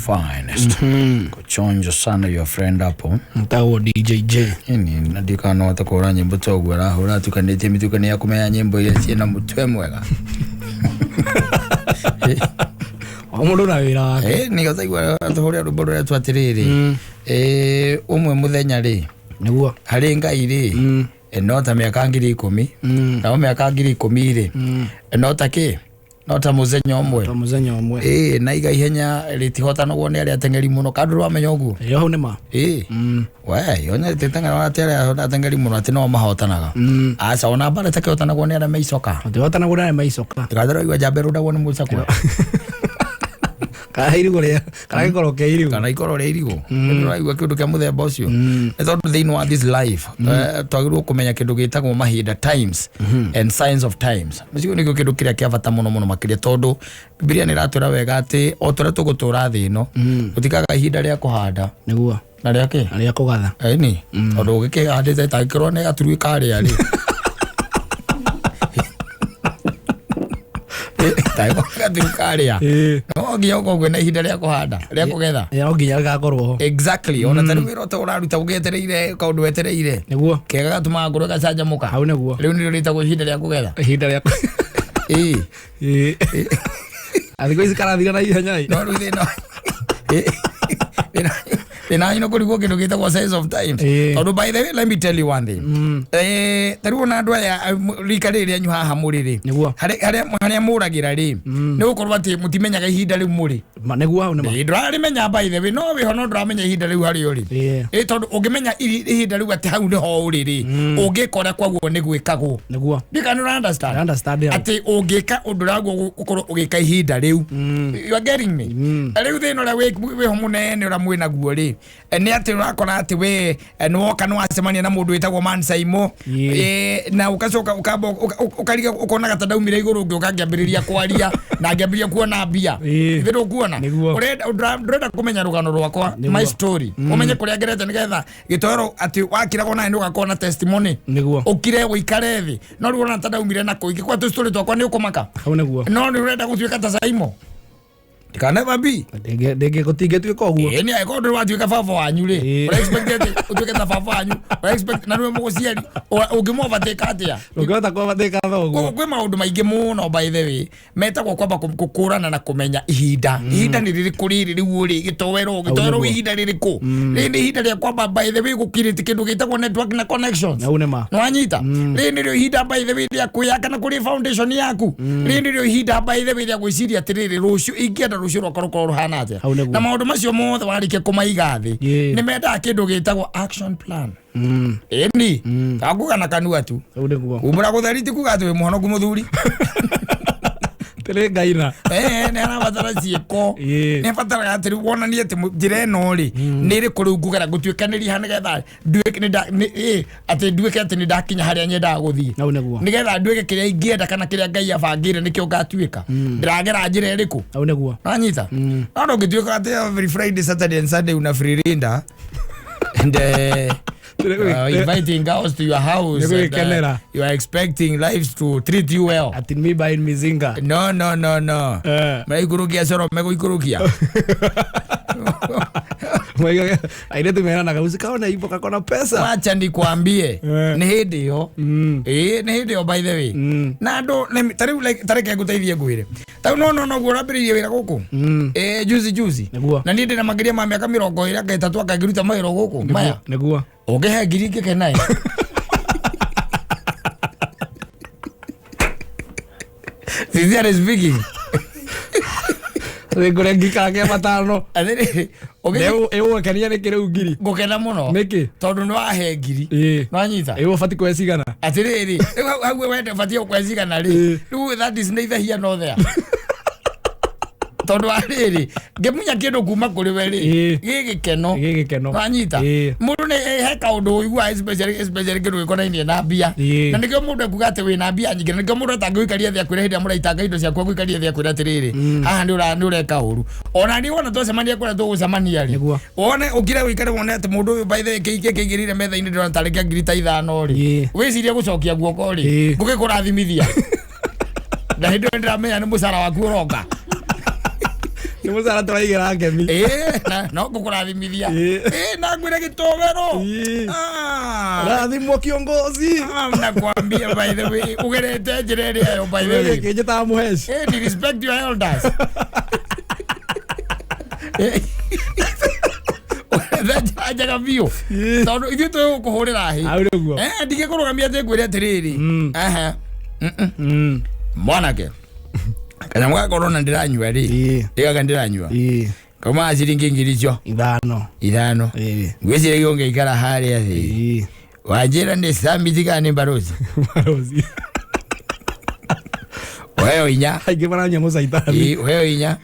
finest. Kuchonjo sana your friend hapo. Mtagwo DJJ. Ini ndikana hota kũhũra nyĩmbo ta ũguo arahũra atukanĩtie mĩtukanio ya kũmenya nyĩmbo iria ciĩna mũtwe mwega. O mũndũ na wĩra wake. Nĩgetha tũhũre rwĩmbo rũrĩa tu atĩrĩrĩ. Ũmwe mũthenya rĩ Nĩguo. harĩ Ngai rĩ no ta mĩaka 10,000. Nao mĩaka 10,000 rĩ no ta kĩ, no ta mũthenya ũmwe. Ta mũthenya ũmwe. Na iga ihenya rĩtihotanagwo nĩ arĩa ateng'eri mũno kandũ rwamenya ũguo. Ĩyo hau nĩ ma. We yonya rĩtiteng'eragwo atĩ arĩa ateng'eri mũno atĩ no mahotanaga. Aca ona mbara itakĩhotanagwo nĩ arĩa me icoka. Matihotanagwo nĩ arĩa me icoka. Ndĩgathera igua njamba ĩrũndagwo nĩ mũcakwe. Kana irigũ rĩa, kana gĩkoro kĩa irigũ. Kana ikoro rĩa irigũ. Nĩndĩraigua kĩndũ kĩa mũthemba ũcio. Nĩ tondũ thĩinĩ wa this life, twagĩrĩirwo kũmenya kĩndũ gĩtagwo mahinda, times and signs of times. Ũcio nĩkĩo kĩndũ kĩrĩa kĩa bata mũno mũno makĩria, tondũ Bibilia nĩ ĩratwĩra wega atĩ o tũrĩa tũgũtũra thĩ ĩno, gũtikaga ihinda rĩa kũhanda. Nĩguo. Na rĩa kĩ? Na rĩa kũgatha. Ĩni. Tondũ ũgĩkĩhandĩte tangĩkorwo nĩ gaturui karĩa rĩ. Gaturu karĩa. No nginya ũkorwo kwĩna ihinda rĩa kũhanda, rĩa kũgetha. No nginya rĩgakorwo ho. Exactly. Ona ta rĩu wĩra ũta ũraruta ũgĩetereire kaũndũ wetereire. Nĩguo. Kega gatũmaga ngoro ĩgacanjamũka. Hau nĩguo. Rĩu nĩrĩo rĩtagwo ihinda rĩa kũgetha. Ihinda rĩa Thikũ ici karathira na ihenya ĩ. No rĩu thĩna thĩna wanyu nĩ kũrigwo kĩndũ gĩtagwo sense of times. Tondũ by the way, let me tell you one thing. Ta rĩu ona andũ aya rika rĩrĩ rĩanyu haha mũrĩ rĩ. Nĩguo. Harĩa mũragĩra rĩ, nĩ gũkorwo atĩ mũtimenyaga ihinda rĩu mũrĩ. Ma, nĩguo hau nĩ ma. Ndũrarĩmenya by the way, no wĩho no ndũramenya ihinda rĩu harĩa ũrĩ. Tondũ ũngĩmenya ihinda rĩu atĩ hau nĩho ũrĩ rĩ, ũngĩka ũrĩa kwaguo nĩ gwĩkagwo. Nĩguo. Ndika nĩ ũra understand? I understand, yeah. Atĩ ũngĩka ũndũ ũrĩa waguo ũkorwo ũgĩka ihinda rĩu. You are getting me? Rĩu thĩna ũrĩa wĩho mũnene ũrĩa mwĩnaguo rĩ, nĩ atĩ ũrakora atĩ we nĩ woka nĩ wacemania na mũndũ wĩtagwo Man Saimo. Na ũgacoka ũkamba ũkariga ũkonaga ta ndaumire igũrũ ngĩũka ngĩambĩrĩria kwaria na ngĩambĩrĩria kuona mbia. Ithe ndũkuona? Nĩguo. Ndũrenda kũmenya rũgano rwakwa, Nĩguo. my story. Ũmenye kũrĩa ngerete nĩgetha gĩtoero atĩ wakiragwo nawe nĩ ũgakorwo na testimony. Nĩguo. Ũkire ũikare thĩ. No rĩu ũrona ta ndaumire na kũ, ingĩkwa tũ story twakwa nĩ ũkũmaka. Hau nĩguo. No nĩ ũrenda gũtuĩka ta Saimo. It can never be. Gũtingĩtuĩka ũguo. Nĩ angĩkorwo ndũrĩ watuĩka baba wanyu rĩ, ũra expect atĩ ũtuĩke ta baba wanyu, ũra expect na nĩwe mũgũciari, ũngĩmũovertake atĩa? Ũngĩhota kũovertake thoguo. Koguo kwĩ maũndũ maingĩ mũno by the way metagwo kwamba gũkũrana na kũmenya ihinda. Ihinda nĩ rĩrĩkũ rĩrĩ rĩu ũrĩ gĩtoero, gĩtoero nĩguo. ihinda rĩrĩkũ? Rĩrĩ nĩ ihinda rĩa kwamba by the way gũkirĩte kĩndũ gĩtagwo network na connections. Hau nĩ ma. Nĩwanyita? Rĩrĩ nĩrĩo ihinda by the way rĩa kwĩyaka na kũrĩ foundation yaku. Rĩrĩ nĩrĩo ihinda by the way rĩa gwĩciria atĩrĩrĩ, rũciũ ingĩenda rũciũ rwakwa rũkorwo rũhana atĩa. Hau nĩguo. Na maũndũ macio mothe warĩkia kũmaiga thĩ, Yeah. nĩ mendaga kĩndũ gĩtagwo action plan. Ĩni, takuga na kanua tu. Hau nĩguo. Umbũra gũtheri ti kuga atĩ wĩ mũhonoku mũthuri. Tĩrĩ Ngai na. Nĩ arabatara ciĩko. Yeah. Nĩ abataraga atĩ rĩu wonanie atĩ njĩra ĩno rĩ, nĩ ĩrĩkũ rĩu ngũgera ngũtuĩkanĩria ha nĩgetha nduĩke nĩ nda-, nĩ, atĩ nduĩke atĩ nĩ ndakinya harĩa nyendaga gũthiĩ. Hau nĩguo. Nĩgetha nduĩke kĩrĩa ingĩenda kana kĩrĩa Ngai abangĩire nĩkĩo ngatuĩka. Ndĩragera njĩra ĩrĩkũ? Hau nĩguo. Wanyita? No ndũngĩtuĩka atĩ every Friday, Saturday and Sunday una free rinda and inviting girls to your house and Nĩgũgĩkenera. you are expecting lives to treat you well. Ati me buying mizinga. No, no, no, no. Maraikũrũkia coro megũikũrũkia. Airĩtu meranaga usikaone ibo kakona pesa. Wacha nikwambie. Nĩ hĩndĩ ĩyo. Nĩ hĩndĩ ĩyo by the way. Na andũ, ta rĩu like, ta reke ngũteithie ngwĩre. Ta rĩu no, no, no, guo ũrambĩrĩirie wĩra gũkũ. Juzi, juzi. Nĩguo. Na niĩ ndĩna makĩria ma mĩaka mĩrongo ĩrĩ anga ĩtatũ anga ngĩruta mawĩra gũkũ. Maya. Nĩguo. Ũngĩhe ngiri ngĩkena ĩ. Sincerely speaking. Nĩngũrĩa ngikage matano. Atĩrĩrĩ, ũngĩ- Ĩgũgũkenia nĩkĩ rĩu ngiri? Ngũkena mũno. Nĩkĩ? Tondũ nĩ wahe ngiri. Nĩwanyita? Ĩĩ, ũbatiĩ kũhe cigana? Atĩrĩrĩ, rĩu hau wende ũbatiĩ kũhe cigana rĩ? Rĩu that is neither here nor there. Tondũ wa rĩrĩ, ngĩmunya kĩndũ kuma kũrĩ we rĩ, gĩ gĩkeno. Gĩ gĩkeno. Nĩwanyita? Mũndũ nĩ he kaũndũ ũiguaga especially kĩndũ gĩkonainie na mbia. Na nĩkĩo mũndũ ekuga atĩ wĩna mbia nyingĩ, na nĩkĩo mũndũ atangĩgũikaria thĩ akwĩre hĩndĩ ĩrĩa mũraitanga indo ciaku, agũikarie thĩ akwĩre atĩrĩrĩ, haha nĩ ũreka ũru. Ona niĩ wona twacemania kũrĩa tũgũcemania rĩ, Nĩguo. wone ũkire ũikare wone atĩ mũndũ ũyũ by the way kĩingĩ kĩigĩrĩire metha-inĩ ndĩrona tarĩ kĩa ngiri ta ithano rĩ, wĩcirie gũcokia guoko rĩ, ngũgĩkũrathimithia. Na hĩndĩ ĩyo nĩndĩramenya nĩ mũcara waku ũroka. Nĩ mũcara tũraigĩra ngemi. Ĩĩ, no ngũkũrathimithia. Ĩĩ. Ĩĩ, na ngwĩre gĩtowero. Ĩĩ. Ah. Rathimwo kiongozi. Ah, nakwambia by the way, ũgerete njĩra ĩrĩa yo by the way. Kĩnjĩtaga mũheci. Eh, ni respect your elders. Eh. Ũgerete njĩra njega biũ. Ĩĩ. Tondũ ithuĩ tũgũkũhũrĩra hĩ. Hau nĩguo. Eh, ndigĩkũrũgamia atĩ ngwĩre atĩrĩrĩ. Aha. Mm-mm. Mwanake. Kanyamũ ga korona ndĩranyua rĩ. Ĩĩ. Ĩgaka ndĩranyua. Ĩĩ. Kaumaga ciringi ngiri icio 5. 5. Ĩĩ. Ngwĩciria ũngĩikara harĩa thĩ. Ĩĩ. Wanjĩra nĩ summit kana nĩ mbarozi. Barozi. Ũheo 4. Aingĩ maranyua mũcaitani. Ĩĩ, ũheo 4.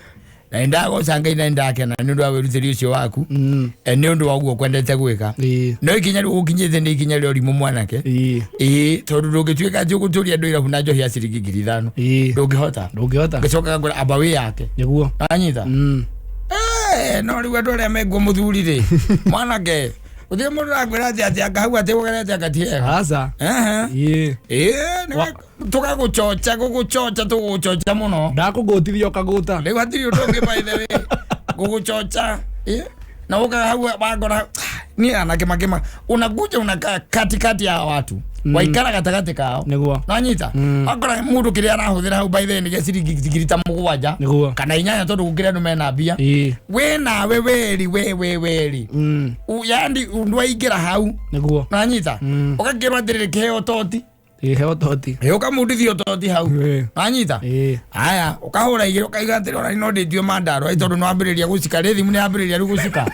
Na nĩndagoca Ngai na nĩndakena nĩ ũndũ wa wĩrutĩri ũcio waku. Nĩ ũndũ wa ũguo kwendete gwĩka. Ĩĩ. No ikinya rĩu ũkinyĩte nĩ ikinya rĩa ũrimũ mwanake. Ĩĩ. Ĩĩ, tondũ ndũngĩtuĩka atĩ ũgũtũria andũ irabu na njohi ya ciringi ngiri 5. Ĩĩ. Ndũngĩhota. Ndũngĩhota. Ngĩcoka ngwĩra amba wĩ yake. Nĩguo. Anyita. No rĩu andũ arĩa menguo mũthuri rĩ, mwanake, gũtirĩ mũndũ ũrakwĩra atĩ atĩ anga hau atĩ ũgerete anga ti hega. Aca. Ehe. Ĩĩ. Ĩĩ, tũgagũchocha, gũgũchocha, tũgũgũchocha mũno. Ndakũgũtithia ũkagũta. Rĩu hatirĩ ũndũ ũngĩ by the way, gũgũchocha. Ĩĩ, na ũkaga hau wangora, niĩ anake makĩma, unakuja unakaa katikati ya watu. Waikara gatagatĩ kao. Nĩguo. Nanyita. Wakora mũndũ kĩrĩa arahũthĩra hau by the way nĩ gĩa ciringi ngiri ta 7. Nĩguo. Kana 8 tondũ gũkĩrĩ andũ mena mbia. Ĩĩ. We nawe weri, we, we, weri. Yani ndwaingĩra hau. Nĩguo. Nanyita. Ũgakĩrwo atĩrĩrĩ kĩheo toti. Ĩĩ, heo toti. Ĩ, ũkamundithia ũtoti hau. Ĩĩ. Nanyita. Ĩĩ. Aya, ũkahũra igĩrĩ ũkaiga atĩrĩ ona no ndĩtue mandarũa tondũ nĩwambĩrĩria gũcika rĩ thimũ nĩyambĩrĩria rĩu gũcika.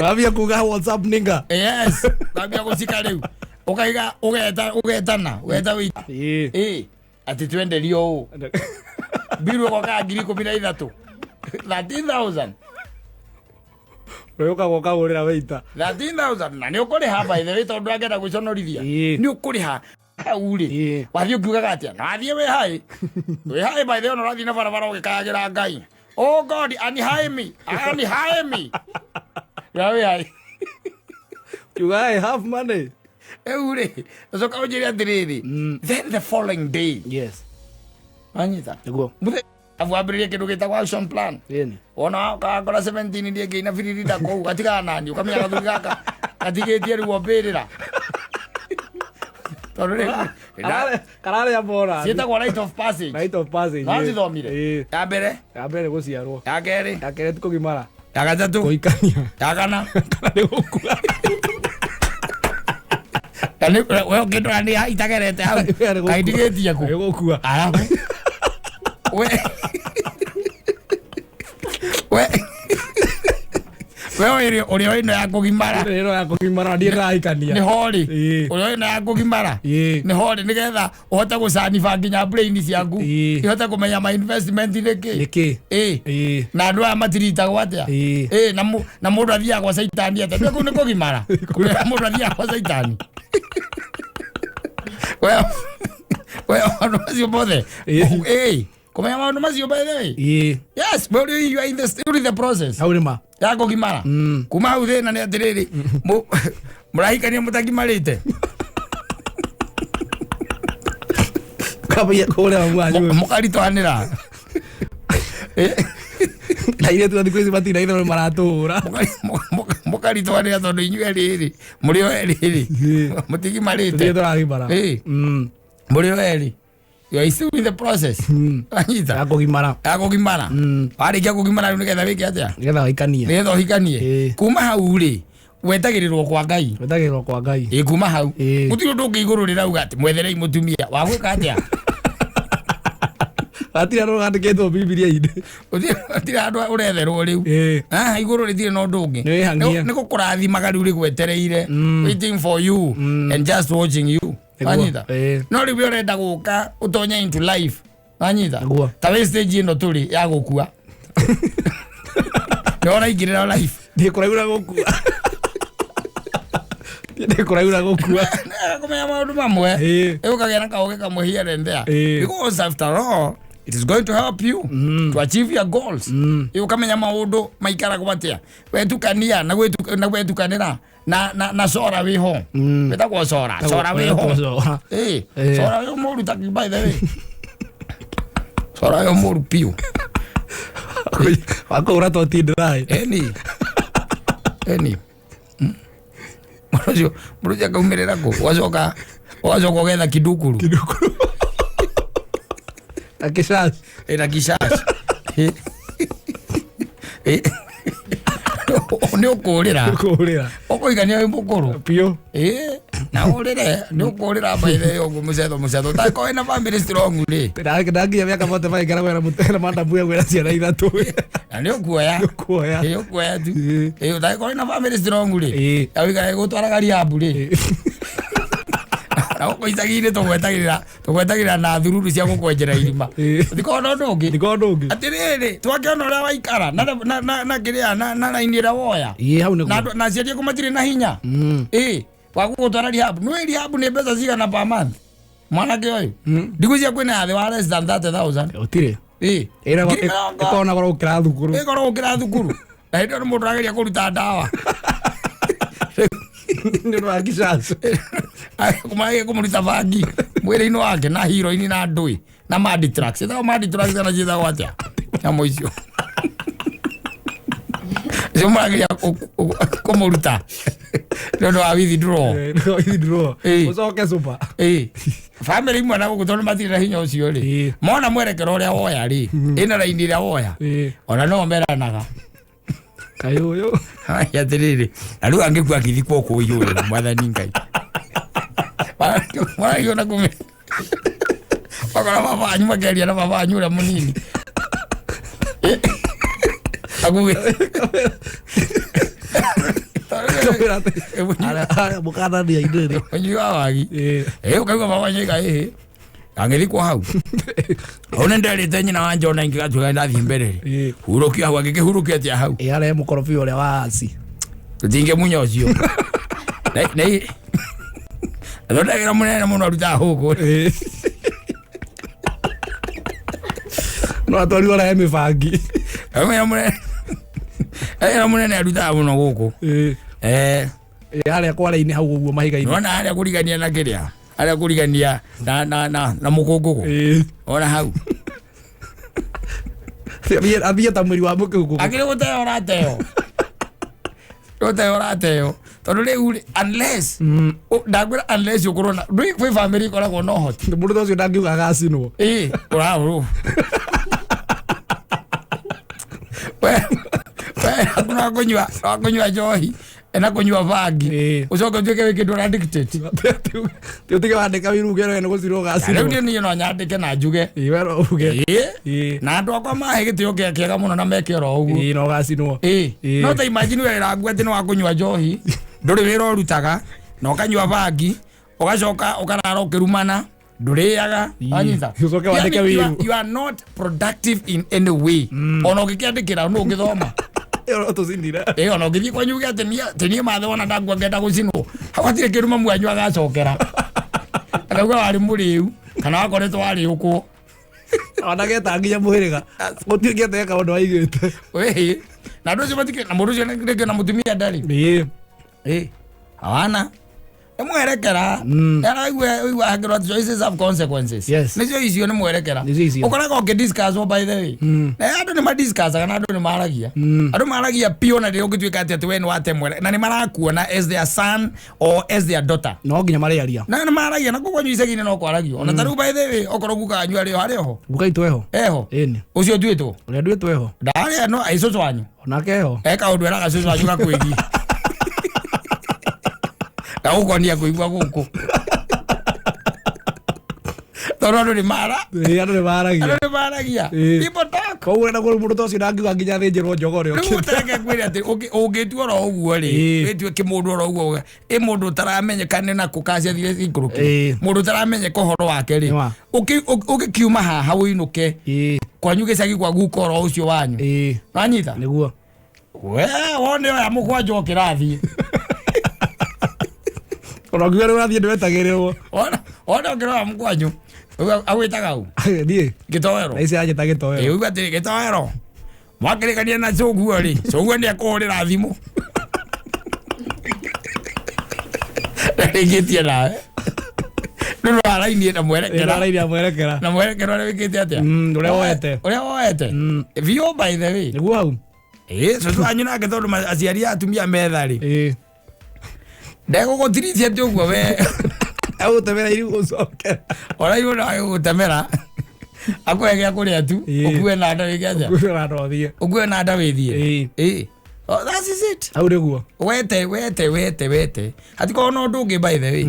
Wambia kuga WhatsApp ninga. Yes, wambia gũcika rĩu. Ũkaiga ũgeta ũgetana, ũgeta wĩ. Ĩĩ. Ĩĩ, atĩ twenderio ũũ. Mbiru ĩgokaga ngiri 13. 13,000. Ũrĩa ũkaga ũkahũrĩra waiter. 13,000 na nĩ ũkũrĩha by the way tondũ ndangĩenda gwĩconorithia. Ĩĩ. Nĩ ũkũrĩha hau rĩ. Ĩĩ. Wathiĩ ũkiugaga atĩa? Na wathiĩ wĩ high. Wĩ high by the way ona ũrathiĩ na barabara ũgĩkayagĩra Ngai. Oh God, unhigh me. Unhigh me. Ya wĩ high. Kiuga I have money. Rĩu rĩ, ũcoka ũnjĩre atĩrĩrĩ. Then the following day. Yes. Wanyita? Nĩguo. Mũthenya abu wambĩrĩrie kĩndũ gĩtagwo action plan. Ĩni. Wona ũkakora 17 iria ĩngĩ ina biriri kũu gatigana nani ũkamenya gathuri gaka gatigĩtie ruo mbĩrĩra. Tondũ rĩu Kararĩa bora. ciĩtagwo rite of passage. Rite of passage. Nocithomire. Ĩĩ. Ya mbere, Ya mbere gũciarwo. ya kerĩ, Ya kerĩ ti kũgimara. ya gatatũ, Kũhikania. ya kana. Kana nĩ gũkua. Na nĩ we ũkĩndora nĩ itagerete hau. Kaĩ ndigĩtie kũ? Nĩ gũkua. Arabu. We. We. We ũrĩa ũrĩa ĩno ya kũgimara. Ĩno ya kũgimara ndiĩ ndĩrahikania. Nĩ horĩ. Ĩĩ. Ũrĩa ĩno ya kũgimara. Ĩĩ. Nĩ horĩ nĩgetha ũhote gũcaniba nginya brain ciaku. Ĩĩ. Ihote kũmenya ma investment nĩ kĩ. Nĩkĩ? Ĩĩ. Ĩĩ. Na andũ aya matiritagwo atĩa? Ĩĩ. Ĩĩ, na mũndũ athiaga gwa caitani atĩa? Nĩ kũu nĩ kũgimara. Kũrĩa mũndũ athiaga gwa caitani. We we maũndũ macio mothe. Ĩĩ. Ĩĩ. Kũmenya maũndũ macio by the way. Ĩĩ. Yes, but you are in the still in the process. Hau nĩ ma. Ya kũgimara. Kuma hau thĩna nĩ atĩrĩrĩ, mũrahikania mũtagimarĩte. Kambia kũrĩa mwanyu. Mũkaritũhanĩra. Na airĩtu a thikũ ici matirĩ na itherũ maratũhũra. Mũkaritũhanĩra tondũ inyuĩ erĩ rĩ, mũrĩ o erĩ rĩ, Ĩĩ. mũtigimarĩte. Tũtirĩ tũragimara. Ĩĩ. Mũrĩ o erĩ. You are still in the process. Anyita. Ya kũgimara. Ya kũgimara. Warĩkia kũgimara rĩu nĩgetha wĩke atĩa? Nĩgetha wĩikanie. Nĩgetha ũhikanie. Ĩĩ. Kuma hau rĩ, wetagĩrĩrwo kwa Ngai. Wetagĩrĩrwo kwa Ngai. Ĩĩ kuma hau. Ĩĩ. Gũtirĩ ũndũ ũngĩ igũrũ rĩrauga atĩ mwetherei mũtumia. Wagwĩka atĩa? Hatirĩ handũ handĩkĩtwo Bibilia-inĩ. Gũtirĩ handũ ũretherwo rĩu. Ĩĩ. Ah, igũrũ rĩtirĩ na ũndũ ũngĩ. Nĩ wĩhang'ie. Nĩ gũkũrathimaga rĩu rĩgwetereire. Waiting for you and just watching you. Nĩguo. Wanyita? Ĩĩ. No rĩu we ũrenda gũka ũtonye into life. Wanyita? Nĩguo. Ta wĩ stage ĩno tũrĩ ya gũkua. Nĩ ũraingĩrĩra life. Ndĩ kũraihu na gũkua. Ndĩ kũraihu na gũkua. Kũmenya maũndũ mamwe. Ĩĩ. Ĩ ũkagĩa na kaũgĩ kamwe here and there. Ĩĩ. Because after all, it is going to help you to achieve your goals. Ĩ ũkamenya maũndũ maikaragwo atĩa. Wetukania na gwetukanĩra na cora wĩho. Wĩtagwo cora. Cora wĩho. Cora. Ĩĩ. Ĩĩ. Cora wĩ mũru ta by the way. Cora wĩ mũru biũ. Wakũhũra toti ndĩraĩ. Eni eni. Mũndũ ũcio, mũndũ ũcio akaumĩrĩra kũ? Ũgacoka, ũgacoka ũgetha kidukuru. Kidukuru. Na kĩcaci. Ĩna kicaci. Nĩ ũkũrĩra. Kũhũrĩra. Ũkũigania wĩ mũkũrũ. Biũ. Ĩĩ, na ũrĩre nĩ ũkũrĩra mbaithe ũguo mũcetho mũcetho ũtakorwo wĩna family strong rĩ. Ndakinya mĩaka bote maikara wena mũtera mandamu ya gwĩra ciana ithatũ. Na nĩ ũkuoya. Ũkuoya. Ĩĩ, ũkuoya tu. Ĩĩ. Ĩĩ, ũtangĩkorwo wĩna family strong rĩ. Ĩĩ. Na ũikare gũtwaraga rehab rĩ. Na gũkũ icagi-inĩ tũgwetagĩrĩra, tũgwetagĩrĩra na thururu cia gũkwenjera irima. Ĩĩ. Ũtikorwo na ũndũ ũngĩ. Ndikorwo ũndũ ũngĩ. Atĩrĩrĩ, twakĩona ũrĩa waikara na na na na kĩrĩa na na raini ĩrĩa woya. Ĩĩ, hau nĩguo. Na andũ- na aciari aku matirĩ na hinya. Ĩĩ, wa gũgũtwara rehab. Nĩũĩ rehab nĩ mbeca cigana per month? Mwanake ũyũ. Ndigwĩciria kwĩna ya thĩ wa less than 30,000. Gũtirĩ. Ĩĩ. Ngiri mĩrongo. Ĩkoragwo na goro gũkĩra thukuru. Ĩkorwo gũkĩra thukuru. Na hĩndĩ ĩyo nĩ mũndũ ũrageria kũruta ndawa. Nĩ ũndũ wa kicaci. Kũmaragia kũmũruta bangi mwĩrĩ-inĩ wake na hiro-inĩ na ndũĩ na Maditrax. Ciĩtagwo Maditrax kana ciĩtagwo atĩa? Nyamũ icio. Icio marageria kũmũruta nĩ ũndũ wa withdraw. Withdraw. Ĩĩ. Ũcoke cuba. Ĩĩ. Family imwe na gũkũ tondũ matirĩ na hinya ũcio rĩ. Ĩĩ. Mona mwerekero ũrĩa woya rĩ, ĩna raini ĩrĩa woya. Ĩĩ. Ona no meranaga. Kaĩ ũyũ. Haya, atĩrĩrĩ, na rĩu angĩkua akĩthikwo kũu igũrũ, mwathani Ngai. Maragiona kũme. Wakora baba wanyu makĩaria na baba wanyu ũrĩa mũnini. Akuge. Kamera atĩ- Arĩa mũkanania inĩ. Ũnyui wa wagi. Ĩĩ. Ĩ ũkaigua baba wanyu oiga ĩhĩ. Angĩthikwo hau. Hau nĩ nderĩte nyina wa Jona ingĩgatuĩka ndathiĩ mbere rĩ. Ĩĩ. Hurũkio hau angĩkĩhurũkio atĩa hau. Ĩĩ, arĩa mũkorobia ũrĩa wa aci. Tũtingĩmunya ũcio. Thondekera mũnene mũno arutaga hũkũ. Ĩĩ. No atwarirwo arahe mĩbangi. Wĩra mũnene. Wĩra mũnene arutaga mũno gũkũ. Ĩĩ. Eh, Ĩĩ, harĩa kware-inĩ hau ũguo mahiga-inĩ. nĩwona harĩa kũrigania na kĩrĩa? Harĩa kũrigania na na na na mũkũngũgũ. Ĩĩ. Ona hau. Athiĩ ta mwĩri wa mũkĩngũgũ. Akĩrĩ gũteo ũrateo. Gũteo ũrateo. Tondũ rĩu rĩ, unless ndakwĩra unless ũkorwo na ndũĩ kwĩ family ĩkoragwo na ũhoti. Mũndũ ta ũcio ndangiuga agacinwo. Ĩĩ, ũrahũrwo. We we no kũnyua, no kũnyua njohi na kũnyua bangi. Ĩĩ. Ũcoke ũtuĩke wĩ kĩndũ addicted. Ti ũtige wandĩka wĩru uge we nĩ gũcinwo Rĩu ũgacinwo. niĩ niĩ no nyandĩke na njuge. Ĩĩ, we no uge. Ĩĩ. Ĩĩ. Na andũ akwa mahe gĩtĩo kĩa kĩega mũno na meke oro ũguo. Ĩĩ, na ũgacinwo. Ĩĩ. Ĩĩ. No ta imagine wĩra waku atĩ nĩ wa kũnyua njohi, ndũrĩ wĩra ũrutaga, na ũkanyua bangi, ũgacoka ũkarara ũkĩrumana, ndũrĩaga, Ĩĩ. wanyita. Ũcoke wandĩke Yani, wĩru. you are not productive in any way. Ona ũngĩkĩandĩkĩra nũ ũngĩthoma. Ĩyo no tũcinire. Ĩĩ, ona ũngĩthiĩ kwanyu uge atĩ niĩ atĩ niĩ mathe wona ndakua ngenda gũcinwo. Hau hatirĩ kĩndũ mamu wanyu agacokera. Akauga warĩ mũrĩu kana wakoretwo warĩũkwo. Ona geta nginya mũhĩrĩga. Gũtirĩ kĩateka kaũndũ aigĩte. Wĩhĩ. Na andũ acio matikĩ na mũndũ ũcio rĩngĩ na mũtumia ndarĩ. Ĩĩ. Ĩĩ. Hawana. Nĩ mwerekera. Araigua ũigua hakĩrwo atĩ choices have consequences. Yes. Nĩcio icio nĩ mwerekera. Nĩcio icio. Ũkoraga ũkĩdiscuss by the way. Na andũ nĩ madiscussaga na andũ nĩ maragia. Andũ maragia piũ na rĩrĩa ũngĩtuĩka atĩ atĩ we nĩ wate mwere na nĩ marakuona as their son or as their daughter. No nginya marĩaria. Na nĩ maragia na kũu kwanyu icagi-inĩ no kwaragio. Ona ta rĩu by the way okorwo guka wanyu arĩ ho arĩ ho. Guka itũ eho. Eho. Ĩni. Ũcio nduĩtwo. Ũrĩa nduĩtwo eho. Ndarĩa no ĩ cũcũ wanyu. Onake eho. E kaũndũ eraga cũcũ wanyu gakwĩgiĩ. Gagũkonia kũigua gũkũ. Tondũ andũ nĩ mara. Ĩĩ, andũ nĩ maragia. Andũ nĩ maragia. Ĩĩ. People talk. Koguo na mũndũ ta ũcio ndangiuga nginya athĩnjĩrwo njogoo Rĩu ũrĩa ũtareke kwĩre atĩ ũngĩtua oro ũguo rĩ, Ĩĩ. wĩtue kĩmũndũ oro ũguo, ĩ mũndũ ũtaramenyeka nĩ nakũ kaciathire cikũrũkire. Ĩĩ. Mũndũ ũtaramenyeka ũhoro wake rĩ, Nĩma. ũgĩkiuma haha ũinũke Ĩĩ. kwanyu gĩcagi kwa guka oro ũcio wanyu. Ĩĩ. Wanyita? Nĩguo. We wone oya mũkwanja ũkĩrathiĩ. Ona ũngiuga nĩ ũrathiĩ ndwetagĩrĩrwo. Wona wone ũkĩrora mũkwanyu. Agwĩtaga ũ? Niĩ. Gĩtoero. Na ici anjĩta gĩtoero. Ĩ uga atĩrĩ gĩtoero. Mwakĩrĩkania na cũguo rĩ, cũguo nĩ ekũhũrĩra thimũ. Ndarĩkĩtie nawe. Rĩu arainie na mwerekera. Arainia mwerekera. Na mwerekera ũrĩa wĩkĩte atĩa? Ũrĩa woete. Ũrĩa woete. Biũ, by the way. Nĩguo hau. Ĩ cũcũ wanyu nake, tondũ aciari a atumia metha rĩ, ndegũgũtirithia atĩ ũguo we. Agũtemera irigũ ũcokera. Ona iũ no agĩgũtemera akũhe gĩa kũrĩa tu. Ũkue na nda wĩke atĩa? Ũkuĩra na ũthiĩ. Ũkue na nda wĩthiĩ. Ĩĩ. Ĩ. Oh, that is it. Hau nĩguo. Wete wete wete wete, hatikorwo na ũndũ ũngĩ, by the way.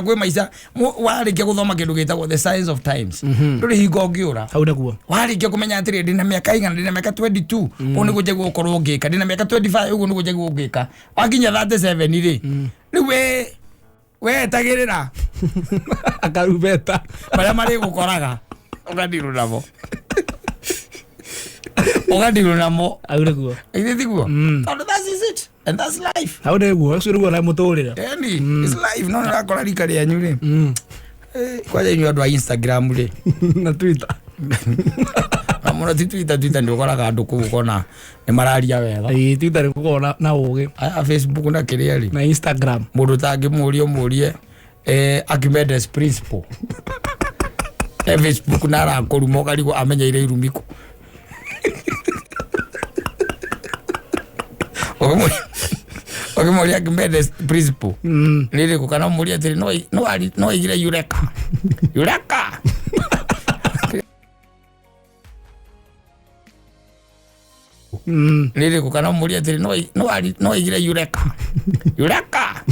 Kwĩ maica warĩkia gũthoma kĩndũ gĩtagwo the science of times, ndũrĩ hingo ũngĩũra. Hau nĩguo. Warĩkia kũmenya atĩrĩ, ndĩna mĩaka igana, ndĩna mĩaka 22, ũũ nĩguo njagĩrĩirwo gũkorwo ngĩka, ndĩna mĩaka 25, ũguo nĩguo njagĩrĩirwo ngĩka, wakinya 37 rĩ, rĩu we wetagĩrĩra Akarumbeta. Marĩa marĩgũkoraga ũgadirwo namo, ũgadirwo namo. Hau nĩguo. Ithe tiguo? Tondũ that is it and that's life. Hau nĩguo, ũcio nĩguo na mũtũrĩre. Yani it's life, no nĩrakora rika rĩanyu rĩ, kwanja inyuĩ andũ a Instagram rĩ. Na Twitter. Na mũno ti Twitter. Twitter nĩ ũkoraga andũ kũu ũkona nĩ mararia wega. Ĩĩ, Twitter nĩ gũkorwo na ũgĩ. Aya Facebook na kĩrĩa rĩ, Na Instagram. Mũndũ tangĩmũria ũmũrie Archimedes principle Facebook na arakũruma, ũkarigwo amenyeire irumi kũ. Ũkĩmũria Archimedes principle rĩrĩkũ, kana ũmũrie atĩrĩ, no aigire Eureka, Eureka. Rĩrĩkũ, kana ũmũrie atĩrĩ, no aigire Eureka, Eureka.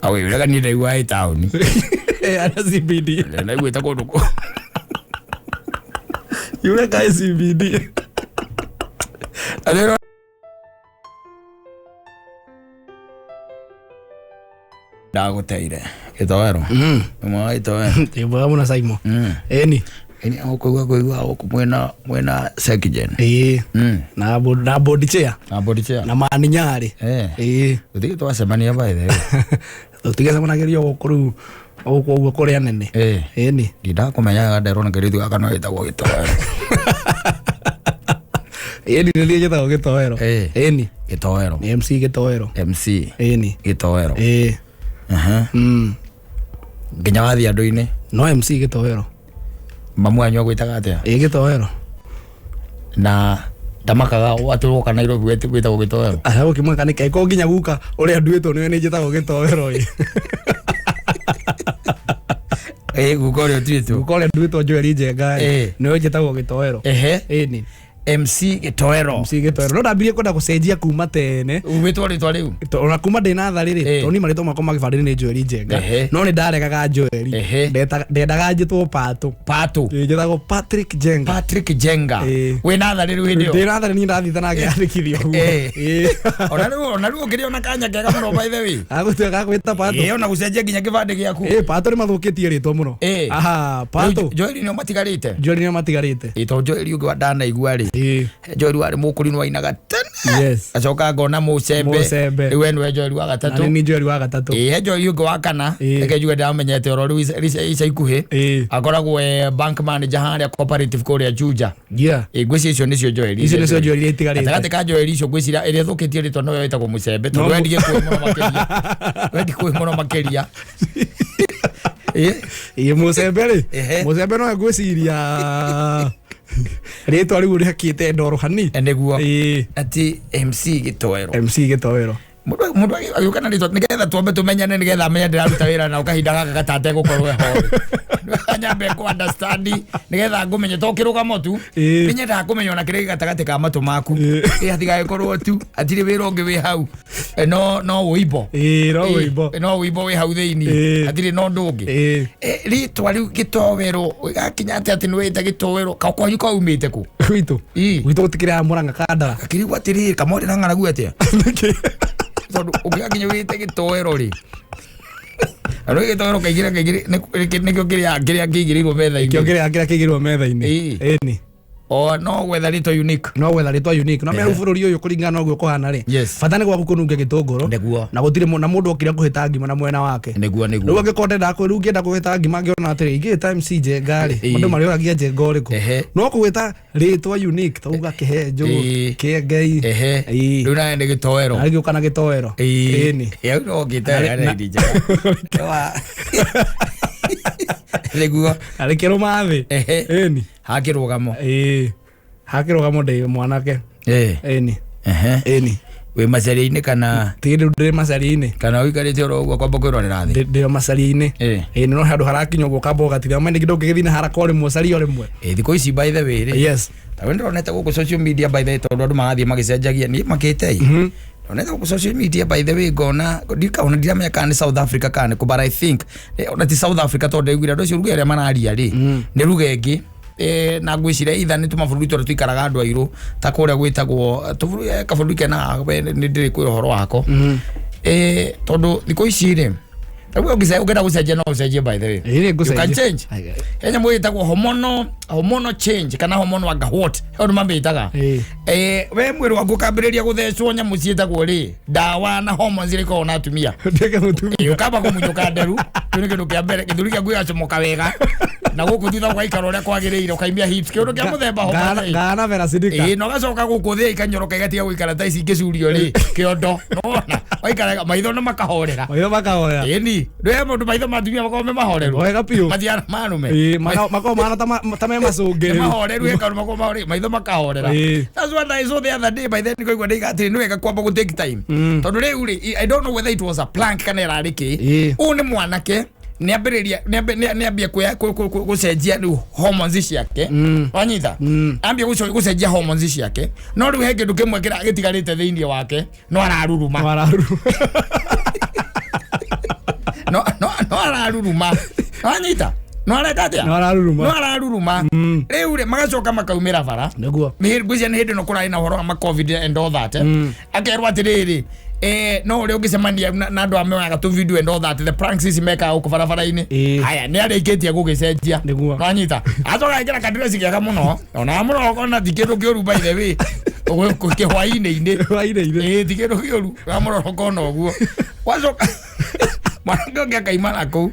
Awe Eureka niĩ ndaigua ĩ taũni. Ana CBD. Ndaiguĩte kũndũ kũ. Eureka ĩ CBD. Atĩrĩ, ndagũteire gĩtoero ĩmwe wa gĩtoero. Ĩ mwega mũno, Simon. Ĩni. Ĩni ũkũigua kũigua gũkũ mwĩna Sekijen. Ĩĩ. Na board chair. Na board chair. Na maninyarĩ. Ĩĩ. Tũtige twacemania, by the way. Tũtigecemanagerio gũkũ rĩu gũkũ ũguo kũrĩa nene. Ĩni. Ndindakũmenyaga, nderwo na kairĩtu gaka no gĩtagwo gĩtoero. Ĩni, nĩ niĩ njĩtagwo gĩtoero. Ĩni. Gĩtoero. Nĩ MC gĩtoero. MC. Ĩni. Gĩtoero. Ĩĩ. Nginya wathiĩ andũ-inĩ? No MC gĩtoero. Mamu wanyu agwĩtaga atĩa? Ĩĩ, gĩtoero. Na ndamakaga atĩ woka Nairobi wĩtagwo gĩtoero? Ara gũkĩmaka nĩ ko nginya guka ũrĩa nduĩtwo nĩwe nĩ njĩtagwo gĩtoero ĩ. Ĩ, guka ũrĩa ũtuĩtwo? Guka ũrĩa nduĩtwo Joel Njenga ĩ, nĩwe njĩtagwo gĩtoero. Ĩni. MC gĩtoero. MC gĩtoero, no ndambirie kwenda gũcenjia kuma tene. Wĩtwo rĩtwa rĩu? Ona kuma ndĩ natharĩ rĩ, tondũ niĩ marĩtwa makwa ma gĩbandĩ nĩ Joel Njenga, no nĩ ndaregaga Joel. Ndendaga njĩtwo Patũ. Patũ. Ĩ, njĩtagwo Patrick Njenga. Patrick Njenga. Wĩ natharĩ rĩu hĩndĩ ĩyo? Ndĩ natharĩ niĩ ndathiĩte na ngĩandĩkithio ũguo. Ona rĩu ũkĩrĩ ona kanya kega mũno, by the way. Agũtuĩka gagwĩta Patũ. Ĩ, ona gũcenjia nginya kĩbandĩ gĩaku. Ĩ, Patũ nĩ mathũkĩtie rĩtwa mũno. Aha, Patũ. Rĩu Joel nĩo matigarĩte? Joel nĩo matigarĩte. Ĩ, tondũ Joel ũngĩ wa ndanaigua rĩ, Joel warĩ mũkũrinũ wainaga tene, acoka ngona mũcembe. Mũcembe. Rĩu we nĩwe Joel wa Na gatatũ. nĩ niĩ Joel wa gatatũ. Ĩ, he Joel ũngĩ wa kana. Reke njuge ndamenyete oro rĩu ica ikuhĩ. Akoragwo e bank manager harĩa Cooperative kũrĩa Juja. Ĩ, ngwĩciria icio nĩcio Joel. Icio nĩcio Joel iria itigarĩte. Gatagatĩ ka Joel icio, ngwĩciria ĩrĩa ĩthũkĩtie rĩtwa noyo ĩtagwo mũcembe, tondũ we ndigĩkũĩ mũno makĩria, we ndikũĩ mũno makĩria. Ĩ. Ĩ, mũcembe rĩ, mũcembe no ngwĩciria rĩtwa rĩu rĩhakĩte ndoro hani. Nĩguo. Ĩ. Atĩ MC gĩtoero. MC gĩtoero. Mũndũ agĩũka na rĩtwa nĩgetha twambe tũmenyane, nĩgetha amenye ndĩraruta wĩra nao kahinda gaka gatate gũkorwo eho, nyambe kũ understand nĩgetha ngũmenye, to kĩrũgamo tu. Nĩnyendaga kũmenya ona kĩrĩa gĩ gatagatĩ ka matũ maku. Ĩ, hatigagĩkorwo tu hatirĩ wĩra ũngĩ wĩ hau. No wũimbo. Ĩ, no wũimbo. No wũimbo wĩ hau thĩinĩ. Hatirĩ na ũndũ ũngĩ. Rĩtwa rĩu gĩtowero gakinya atĩ nĩwĩta gĩtowero kwanyu kaumĩte kũ? Gwitũ? Gwitũ gũtikĩrĩ Mũrang'a Kandara. Gakĩrigwo atĩrĩrĩ, kamorĩ na ng'aragu atĩa, tondũ ũngĩgakinya wĩte gĩtoero rĩ, na nĩ gĩtoero kaingĩ kaingĩ nĩkĩo kĩrĩa kĩigĩrĩirwo metha-inĩ. Kĩo kĩrĩa kĩigĩrwo metha-inĩ. Ĩni. O no gwetha rĩtwa unique. No gwetha rĩtwa unique no meru bũrũri ũyũ kũringana na ũguo kũhana rĩ, bata nĩ gwaku kũnunge gĩtũngũrũ. Na gũtirĩ na mũndũ okire kũhĩta ngima na mwena wake. Nĩguo. Rĩu angĩkorwo ndenda rĩu ngĩenda kũhĩta ngima ngĩona atĩrĩ, ingĩĩta MC Njenga rĩ, andũ marĩũragia Njenga ũrĩkũ. No kũgwĩta rĩtwa unique tauga kĩhenjũ, kĩengei. Rĩu nawe nĩ gĩtoero. Na rĩngĩ ũka na gĩtoero. Ĩni. Ĩĩ, no ũngĩte na njega. Nĩguo. Na rĩkĩrũma thĩ. Ĩni. Hakĩrũgamo. Ĩĩ, hakĩrũgamo ndĩ mwanake. Ĩni. Ĩni. Wĩ macaria-inĩ kana? Ti rĩu ndĩ macaria-inĩ. Kana ũikarĩte oro ũguo kwamba kwĩrorera thĩ? Ndĩ o macaria-inĩ. Ĩni, no handũ harakinya ũguo ũkamba ũgatira mene ndũngĩgĩthiĩ na haraka o rĩmwe ũcarie o rĩmwe. Ĩ, thikũ ici by the way rĩ, ta we ndĩronete gũkũ social media by the way, tondũ andũ marathiĩ magĩcenjagia, niĩ makĩte ĩ, ndonete gũkũ social media by the way, ngona ndikaona, ndiramenya kana nĩ South Africa kana nĩ kũ, but I think ona ti South Africa, tondũ ndaiguire andũ acio ruga ĩrĩa mararia rĩ nĩ ruga ĩngĩ. Na ngwĩciria either nĩ tũmabũrũri tũrĩa tũikaraga andũ airũ ta kũrĩa gwĩtagwo kabũrũri kena nĩ ndĩrĩ kwĩra ũhoro wako, tondũ thikũ ici rĩ, rĩu ũngĩenda gũcenjia no ũcenjie by the way. Ĩĩ, nĩ You can ngũcenjia. change. He nyamũ ĩtagwo hormonal change kana hormonal anga what, he ũndũ mamĩtaga. We mwĩrĩ waku ũkambĩrĩria gũthecwo nyamũ ciĩtagwo rĩ ndawa na hormones iria ikoragwo na atumia. Ndĩke mũtumia. Ĩ, ũkamba kũmunyũka nderu, kĩu nĩ kĩndũ kĩa mbere, gĩthũri gĩaku gĩgacomoka wega na gũkũ thutha ũgaikara ũrĩa kwagĩrĩire, ũkaimia hips, kĩndũ kĩa mũthemba hormonal. Ngana Vera Sidika. Ĩ, na ũgacoka gũkũ thĩ ikanyoroka igatiga gũikara ta ici ingĩcurio rĩ kĩondo, nĩwona waikara maitho nĩ makahorera. Maitho makahorera. Ĩni ndwĩ mũndũ maitho ma atumia makoragwo me mahoreru. Wega biũ. Matiana marume. Ĩĩ, makoragwo mahana ta me macũngĩrĩru. Nĩ mahoreru, he kaũndũ makoragwo mahoreru, maitho makahorera. That's what I saw the other day. By then ngaigua ndaiga atĩrĩ, nĩ wega kwamba gũ take time, tondũ rĩu rĩ, I don't know whether it was a prank kana ĩrarĩ kĩ. Ũyũ nĩ mwanake nĩambĩrĩria nĩambia gũcenjia rĩu hormones ciake, wanyita, ambia gũcenjia hormones ciake, no rĩu he kĩndũ kĩmwe gĩtigarĩte thĩinĩ wake, no araruruma. Wararuru. No araruruma, wanyita, no areka atĩa? No araruruma. No araruruma. Rĩu rĩ, magacoka makaumĩra bara. Nĩguo. Nĩ ngwĩciria nĩ hĩndĩ ĩno kũrarĩ na ũhoro wa ma COVID and all that, akerwo atĩrĩrĩ, no ũrĩa ũngĩcemania na andũ a meoyaga tũ video and all that, the pranks ici mekaga gũkũ barabara-inĩ. Haya, nĩ arĩkĩtie gũgĩcenjia. Nwanyita, acoka ekĩra kadresi kega mũno, ona mũno ona ti kĩndũ kĩũru by the way, kĩhwainĩ-inĩ. Hwainĩ-inĩ. Ĩ, ti kĩndũ kĩũru wamũrora ũkona ũguo. Wacoka mwanake ũngĩ akaima na kũu.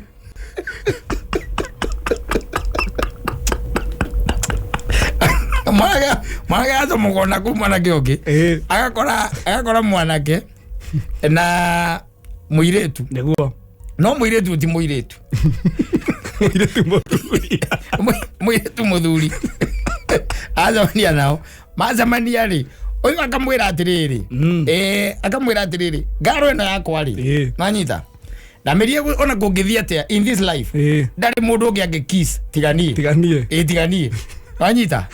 Mwanake acomokwo na kũu, mwanake ũngĩ agakora mwanake na mũirĩtu. No mũirĩtu ti mũirĩtu. Mũirĩtu mũthuri. Mũirĩtu mũthuri acemania nao, macemania rĩ, ũyũ akamwĩra atĩrĩrĩ, akamwĩra atĩrĩrĩ, ngaro ĩno yakwa rĩ, nanyita ndamĩrie ona kũngĩthiĩ atĩa in this life, ndarĩ mũndũ ũngĩ angĩ kiss tiga niĩ. Tiga niĩ. Ĩ, tiga niĩ, wanyita,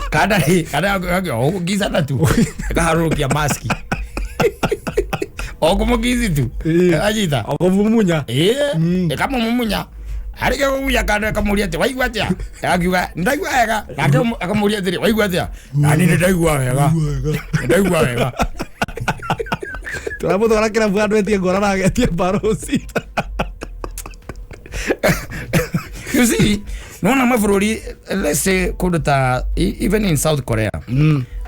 kanda rĩ, kanda ũgũkicana tu, ĩkaharũrũkia maski o kũmũkici tu. Wanyita. O kũmumunya. Ĩ, ĩkamũmumunya, arĩkia kũmumunya kando, ĩkamũria atĩ waigua atĩa, akiuga ndaigua wega, nake akamũria atĩrĩ, waigua atĩa, nani nĩ ndaigua wega, nĩ ndaigua wega. Tũramũtwara kĩrabu handũ etie ngora na agetie mbaroci. You see, nona mabũrũri, let's say kũndũ ta even in South Korea,